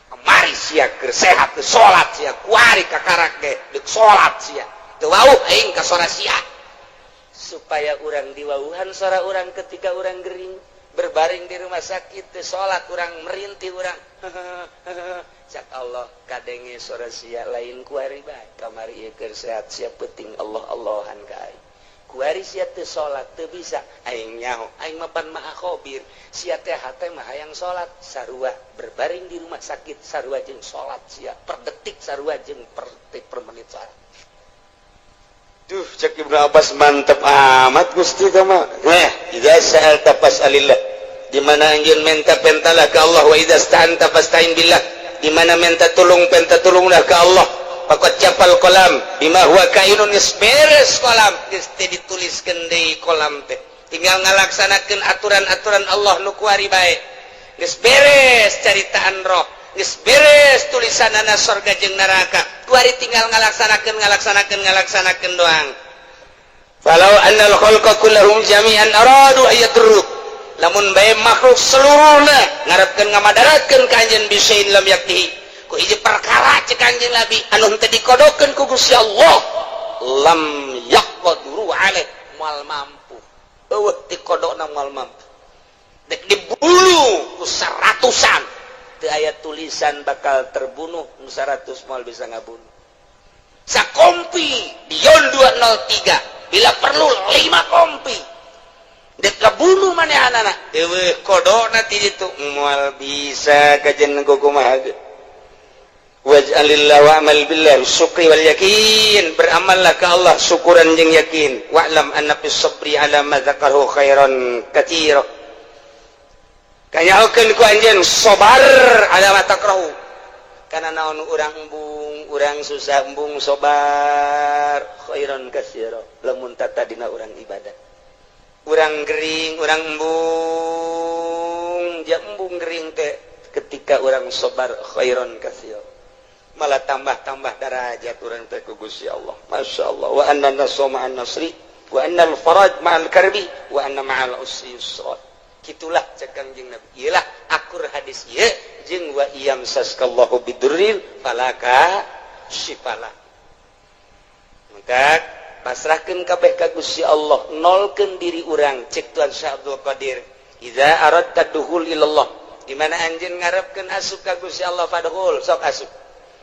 Kamari sia keur sehat teu salat sia, kuari kakarak ge deuk salat sia. Teu wauh aing ka sora sia. Supaya urang diwauhan sora urang ketika urang gering berbaring di rumah sakit teu salat urang merintih urang. Cak Allah kadenge sora sia lain kuari bae. Kamari ieu keur sehat sia penting Allah Allahan ka aing. Kuari sia teu salat teu bisa aing nyaho aing mah pan maha khabir sia teh hate mah hayang salat sarua berbaring di rumah sakit sarua jeung salat sia per detik sarua jeung per detik per menit salat. Duh, cek Ibnu Abbas mantep amat Gusti kama. Idza sa'alta fas'alillah. Di mana anjeun minta pentalah ka Allah, wa idza sta'anta fasta'in billah. Di mana minta tolong penta tolonglah ka Allah. Faqad japal qalam bima huwa kainun, geus beres kolam, geus teu dituliskeun deui kolam teh. Tinggal ngalaksanakeun aturan-aturan Allah nu kuari bae. Geus beres caritaan roh, geus beres tulisanana sorga jeung neraka. Kuari tinggal ngalaksanakeun ngalaksanakeun ngalaksanakeun doang. Falau annal khalqa kullahum jami'an aradu ayadruk, lamun bae makhluk seluruhna ngarepkeun ngamadaratkeun ka anjeun bisain lam yaktihi ku hiji perkara cek anjeun Nabi anu henteu dikodokeun ku Gusti Allah lam yaqduru alaih moal mampu eueuh dikodokna moal mampu dek dibunuh ku seratusan teu aya tulisan bakal terbunuh nu 100 moal bisa ngabunuh. Sakompi Dion 203 bila perlu 5 kompi dek kabunuh manehanana eueuh kodokna ti ditu moal bisa kajen kumaha ge. Waj'alillah wa'mal billah syukri wal yakin, beramallah ke Allah syukuran jeung yakin. Wa'lam anna fis sabri ala ma dzakaru khairan katsira, kanyahokeun ku anjeun sabar ala ma takrahu kana naon urang embung urang susah embung sabar khairan katsira lamun tatadina urang ibadah urang gering urang embung dia embung gering teh ketika urang sabar khairan katsira malah tambah-tambah darajat urang teh ku Gusti Allah. Masya Allah. Wa anna nasra ma'an nasri wa anna al-faraj ma'al karbi wa anna ma'al usri yusra. Kitulah cek Kangjeng Nabi. Iyalah akur hadis ieu jeung wa iyam saskallahu bidurrin falaka syifala. Maka pasrahkeun kabeh ka Gusti Allah, nolkeun diri urang cek Tuan Syekh Abdul Qadir. Idza aradta dukhul ilallah, di mana anjeun ngarepkeun asup ka Gusti Allah fadkhul sok asup.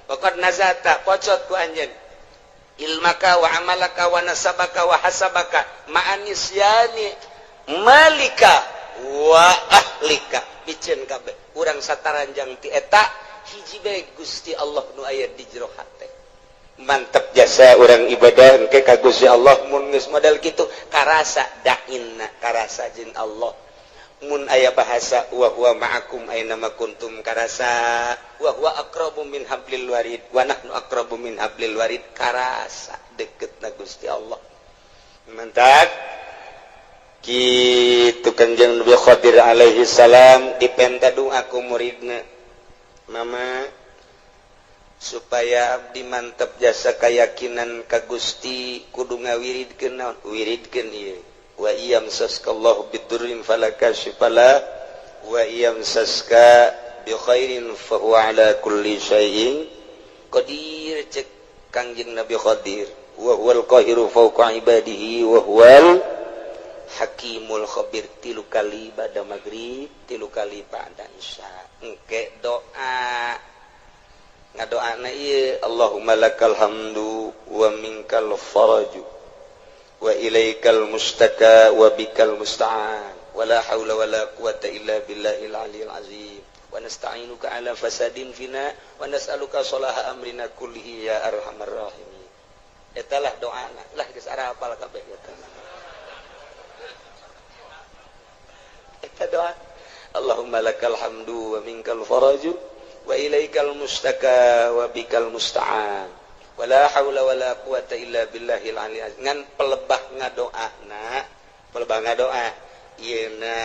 Waqad nazata pocot ku anjeun ilmaka wa amalaka wa nasabaka wa hasabaka ma'anisyani malika wa ahlika piceun kabeh urang sataranjang ti eta hiji bae Gusti Allah nu aya di jero hate. Mantep jasa urang ibadah engke ka Gusti Allah mun geus model kitu karasa dainna karasa jeung Allah. Mun aya bahasa wa huwa ma'akum aina ma kuntum karasa wa huwa aqrabu min hablil warid wa nahnu aqrabu min hablil warid karasa deketna Gusti Allah. Mantap kitu Kanjeng Nabi Khadir alaihi salam dipenta doa ku muridna, mama supaya abdi mantep jasa keyakinan ka Gusti kudu ngawiridkeun naon wiridkeun ieu wa iyam saskallahu bidurrin falakashifala wa iyam saska bi khairin fa huwa ala kulli syai'in qadir. Cek Kangjeng Nabi Khadir wa huwal qahiru fawqa ibadihi wa huwal hakimul khabir. Tilu kali ba'da maghrib, tilu kali ba'da isya. Engke doa ngadoana ieu Allahumma lakal hamdu wa minkal faraju wa ilaikal mustaka wa bikal musta'an wa la haula wa la quwata illa billahil aliyil azim wa nasta'inuka ala fasadin fina wa nas'aluka salaha amrina kullihi ya arhamar rahimin. Eta lah doana lah geus arapal kabeh eta. Eta doa Allahumma lakal hamdu wa minkal faraju wa ilaikal mustaka wa bikal musta'an wala haula wala quwata illa billahil aliyil azim. Ngan pelebah ngadoana, pelebah ngadoa yeuna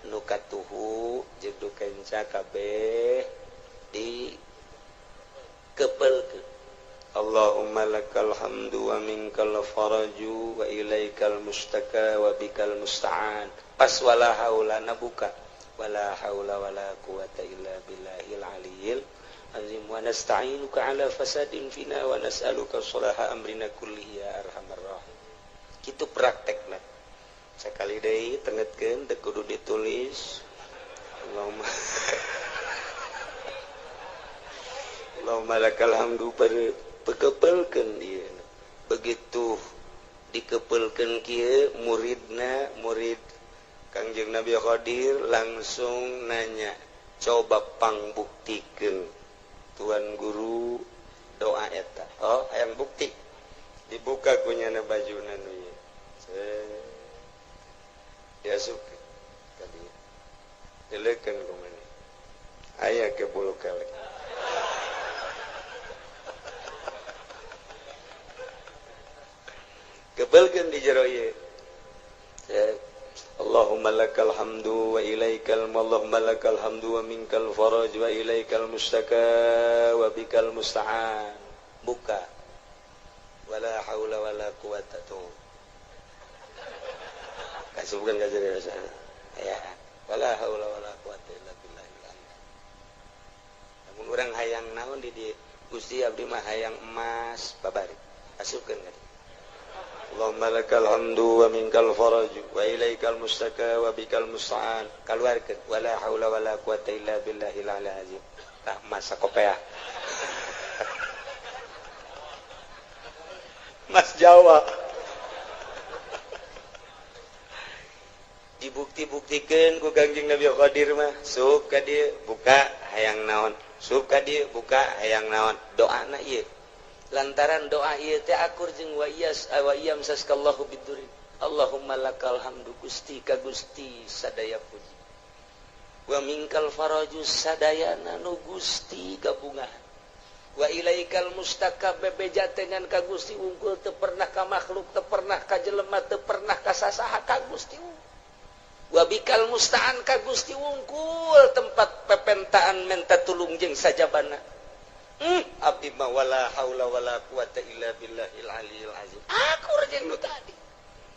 nu katuhu jeung nu kenca kabeh di kepelkeun. Allahumma lakal hamdu wa minkal faraju wa ilaikal mustaka wa bikal musta'an. Pas wala haula na buka Wala haula wala quwata illa billahil aliyil azim. Wa nasta'inuka ala fasadin fina wa nas'aluka sholaha amrina kullihi ya arhamar rahimin. Kitu praktekna. Sakali deui tengetkeun teu kudu ditulis. Allahumma Allahumma lakal hamdu pekepelkeun ieu. Begitu dikepelkeun kieu muridna murid Kangjeng Nabi Khadir langsung nanya, coba pangbuktikeun tuan guru doa eta. Oh, hayang bukti. Dibuka kunyana bajuna nu ieu. Diasupkeun ka dieu. Dileukeun ku maneh. Aya ke bulu kelek. Kepelkeun di jero ieu. Allahumma lakal hamdu wa ilaikal Allahumma lakal hamdu wa minkal faraj wa ilaikal mustaka wa bikal musta'an. Buka. Wala haula wala quwata tuh. Kasubkeun ka jero sana. Ya. Wala haula wala quwata illa billah. Lamun urang hayang naon di dieu? Gusti abdi mah hayang emas babari. Asupkeun ka dieu. Allahumma lakal hamdu wa minkal faraj wa ilaikal mustaka wa bikal musta'an. Kaluarkeun wala haula wala quwata illa billahil aliyil azim. Tah masa kopea. Mas Jawa. Dibukti-buktikeun ku Kangjeng Nabi Khadir mah, sup ka dieu buka hayang naon, sup ka dieu buka hayang naon. Doana ieu. Lantaran doa ieu teh akur jeung wa iyas wa iyam saskallahu biduri. Allahumma lakal hamdu Gusti ka Gusti sadaya puji. Wa minkal faraju sadayana nu Gusti gabungan. Wa ilaikal mustaka bebeja dengan ka Gusti unggul teu pernah ka makhluk, teu pernah ka jelema, teu pernah ka sasaha ka Gusti. Wa bikal musta'an ka Gusti unggul tempat pepentaan menta tulung jeung sajabana. Abdi mah wala haula wala quwata illa billahil aliyil azim. Akur jeung nu tadi.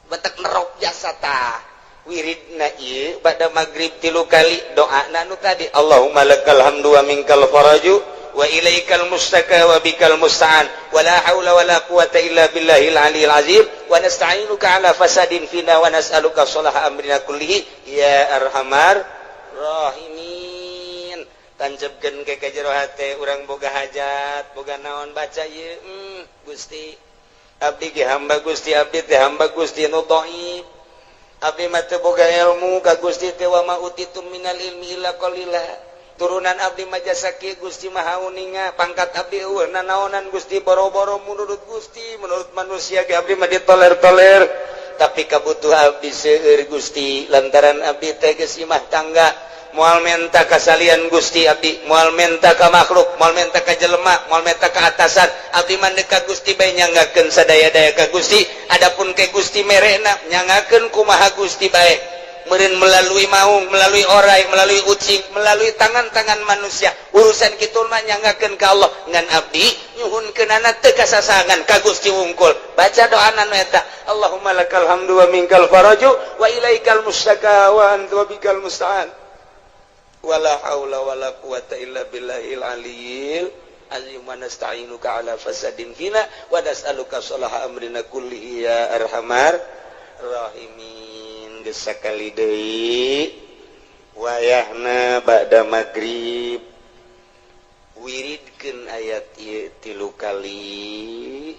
Batak nerok jasa tah. Wiridna ieu bada magrib 3 kali doana nu tadi. Allahumma lakal hamdu wa minkal faraju wa ilaikal mustaka wa bikal musta'an wala haula wala quwata illa billahil aliyil azim wa nasta'inuka ala fasadin fina wa nas'aluka sholaha amrina kullihi ya arhamar rahimin. Tanjebkeun ke ka jero hate urang boga hajat boga naon baca ieu. Gusti abdi ge hamba Gusti, abdi teh hamba Gusti nu dhaif, abdi mah teu boga ilmu ka Gusti teh wa ma utitu minal ilmi illa qalila. Turunan abdi mah jasa kieu Gusti Maha Uninga, pangkat abdi eueuh nanaonan Gusti, boro-boro menurut Gusti, menurut manusia ge abdi mah ditoler-toler, tapi kabutuh abdi seueur Gusti lantaran abdi teh geus imah tangga. Moal menta kasalian Gusti abdi, moal menta ka makhluk, moal menta ka jelema, moal menta ka atasan, abdi mah ka Gusti bae nyanggakeun sadaya-daya ka Gusti. Adapun ke Gusti merena nyanggakeun kumaha Gusti bae, meureun melalui maung, melalui orai, melalui ucing, melalui tangan-tangan manusia. Urusan kitu mah nyanggakeun ka Allah. Ngan abdi nyuhunkeunana teu kasasangan ka Gusti wungkul. Baca doana nu eta, Allahumma lakal hamdu wa minkal faraju wa ilaikal mustaka wa anta wa bikal musta'an. Wala haula wala quwata illa billahil aliyil azim wa nasta'inuka ala fasadin fina wa nas'aluka sholaha amrina kullihi ya arhamar rahimin. Geus sakali deui wayahna ba'da magrib wiridkeun ayat ieu 3 kali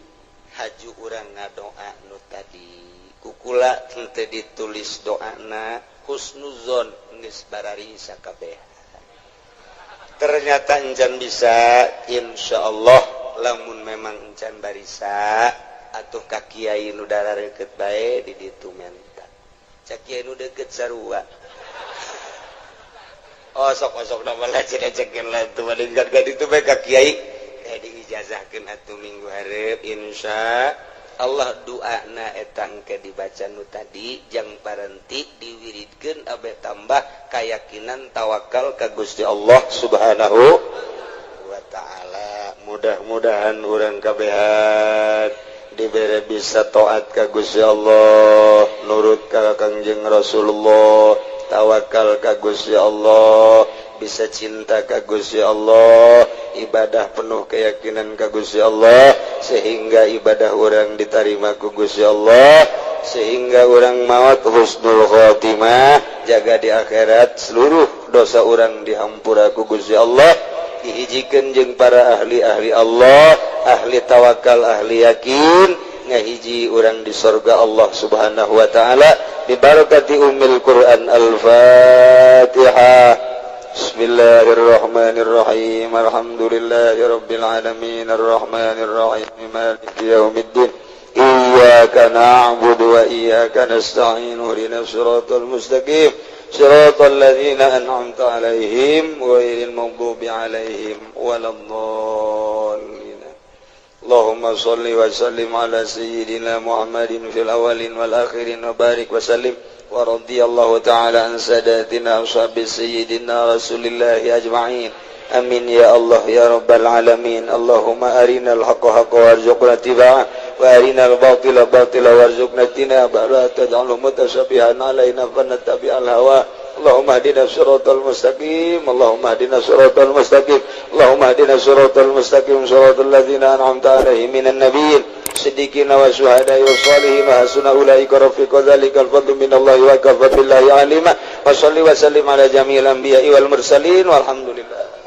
haju urang ngadoa nu tadi kukula teu ditulis doana husnuzon geus barari sakabeh. Ternyata encan bisa, insyaallah lamun memang encan barisa atuh ka kiai nu darareukeup bae di ditu menta. Cak kiai nu deukeut sarua. Oh sok-sok na malah cenah-cekeun lah tuh mending ka ditu bae ka kiai diijazahkeun atuh minggu hareup insya Allah. Doana eta engke dibaca nu tadi jang parenti diwiridkeun abe tambah keyakinan tawakal ka Gusti Allah Subhanahu wa taala. Mudah-mudahan urang kabehan dibere bisa taat ka Gusti Allah, nurut ka Kangjeng Rasulullah. Tawakal ka Gusti Allah, bisa cinta ka Gusti Allah, ibadah penuh keyakinan ka Gusti Allah, sehingga ibadah urang diterima ku Gusti Allah, sehingga urang maut husnul khotimah, jaga di akhirat seluruh dosa urang dihampura ku Gusti Allah, dihijikan jeung para ahli-ahli Allah, ahli tawakal, ahli yakin, ngahiji urang di sorga Allah Subhanahu wa Ta'ala, bibarakati Ummil Quran. Al-Fatihah. Bismillahirrahmanirrahim. Alhamdulillahirabbil alamin, arrahmanirrahim, maliki yaumiddin. Iyyaka na'budu wa iyyaka nasta'in. Ihdinas siratal mustaqim, siratal ladzina an'amta 'alaihim, ghairil maghdubi 'alaihim waladdallin. Allahumma salli wa sallim ala sayyidina Muhammadin fil awwalin wal akhirin wa barik wa sallim. Wa radiyallahu ta'ala an sadatina ashabi sayyidina Rasulillah ajma'in. Amin ya Allah ya rabbal alamin. Allahumma arina al-haqqa haqqa warzuqna ittiba'ah, wa arina al-batila batila warzuqna ijtinabah, la taj'alhu mutasyabihan alaina fanattabi'al hawa. Allahumma hdina siratal mustaqim. Allahumma hdina siratal mustaqim. Allahumma hdina siratal mustaqim, siratal ladzina an'amta alaihim minan nabiyyin, siddiqina wa syuhada'i wa salihin, wa hasuna ulaika rafiqa. Dzalikal fadlu minallahi wa kafa billahi alima. Wa salli wa sallim ala jami'il anbiya'i wal mursalin, walhamdulillah.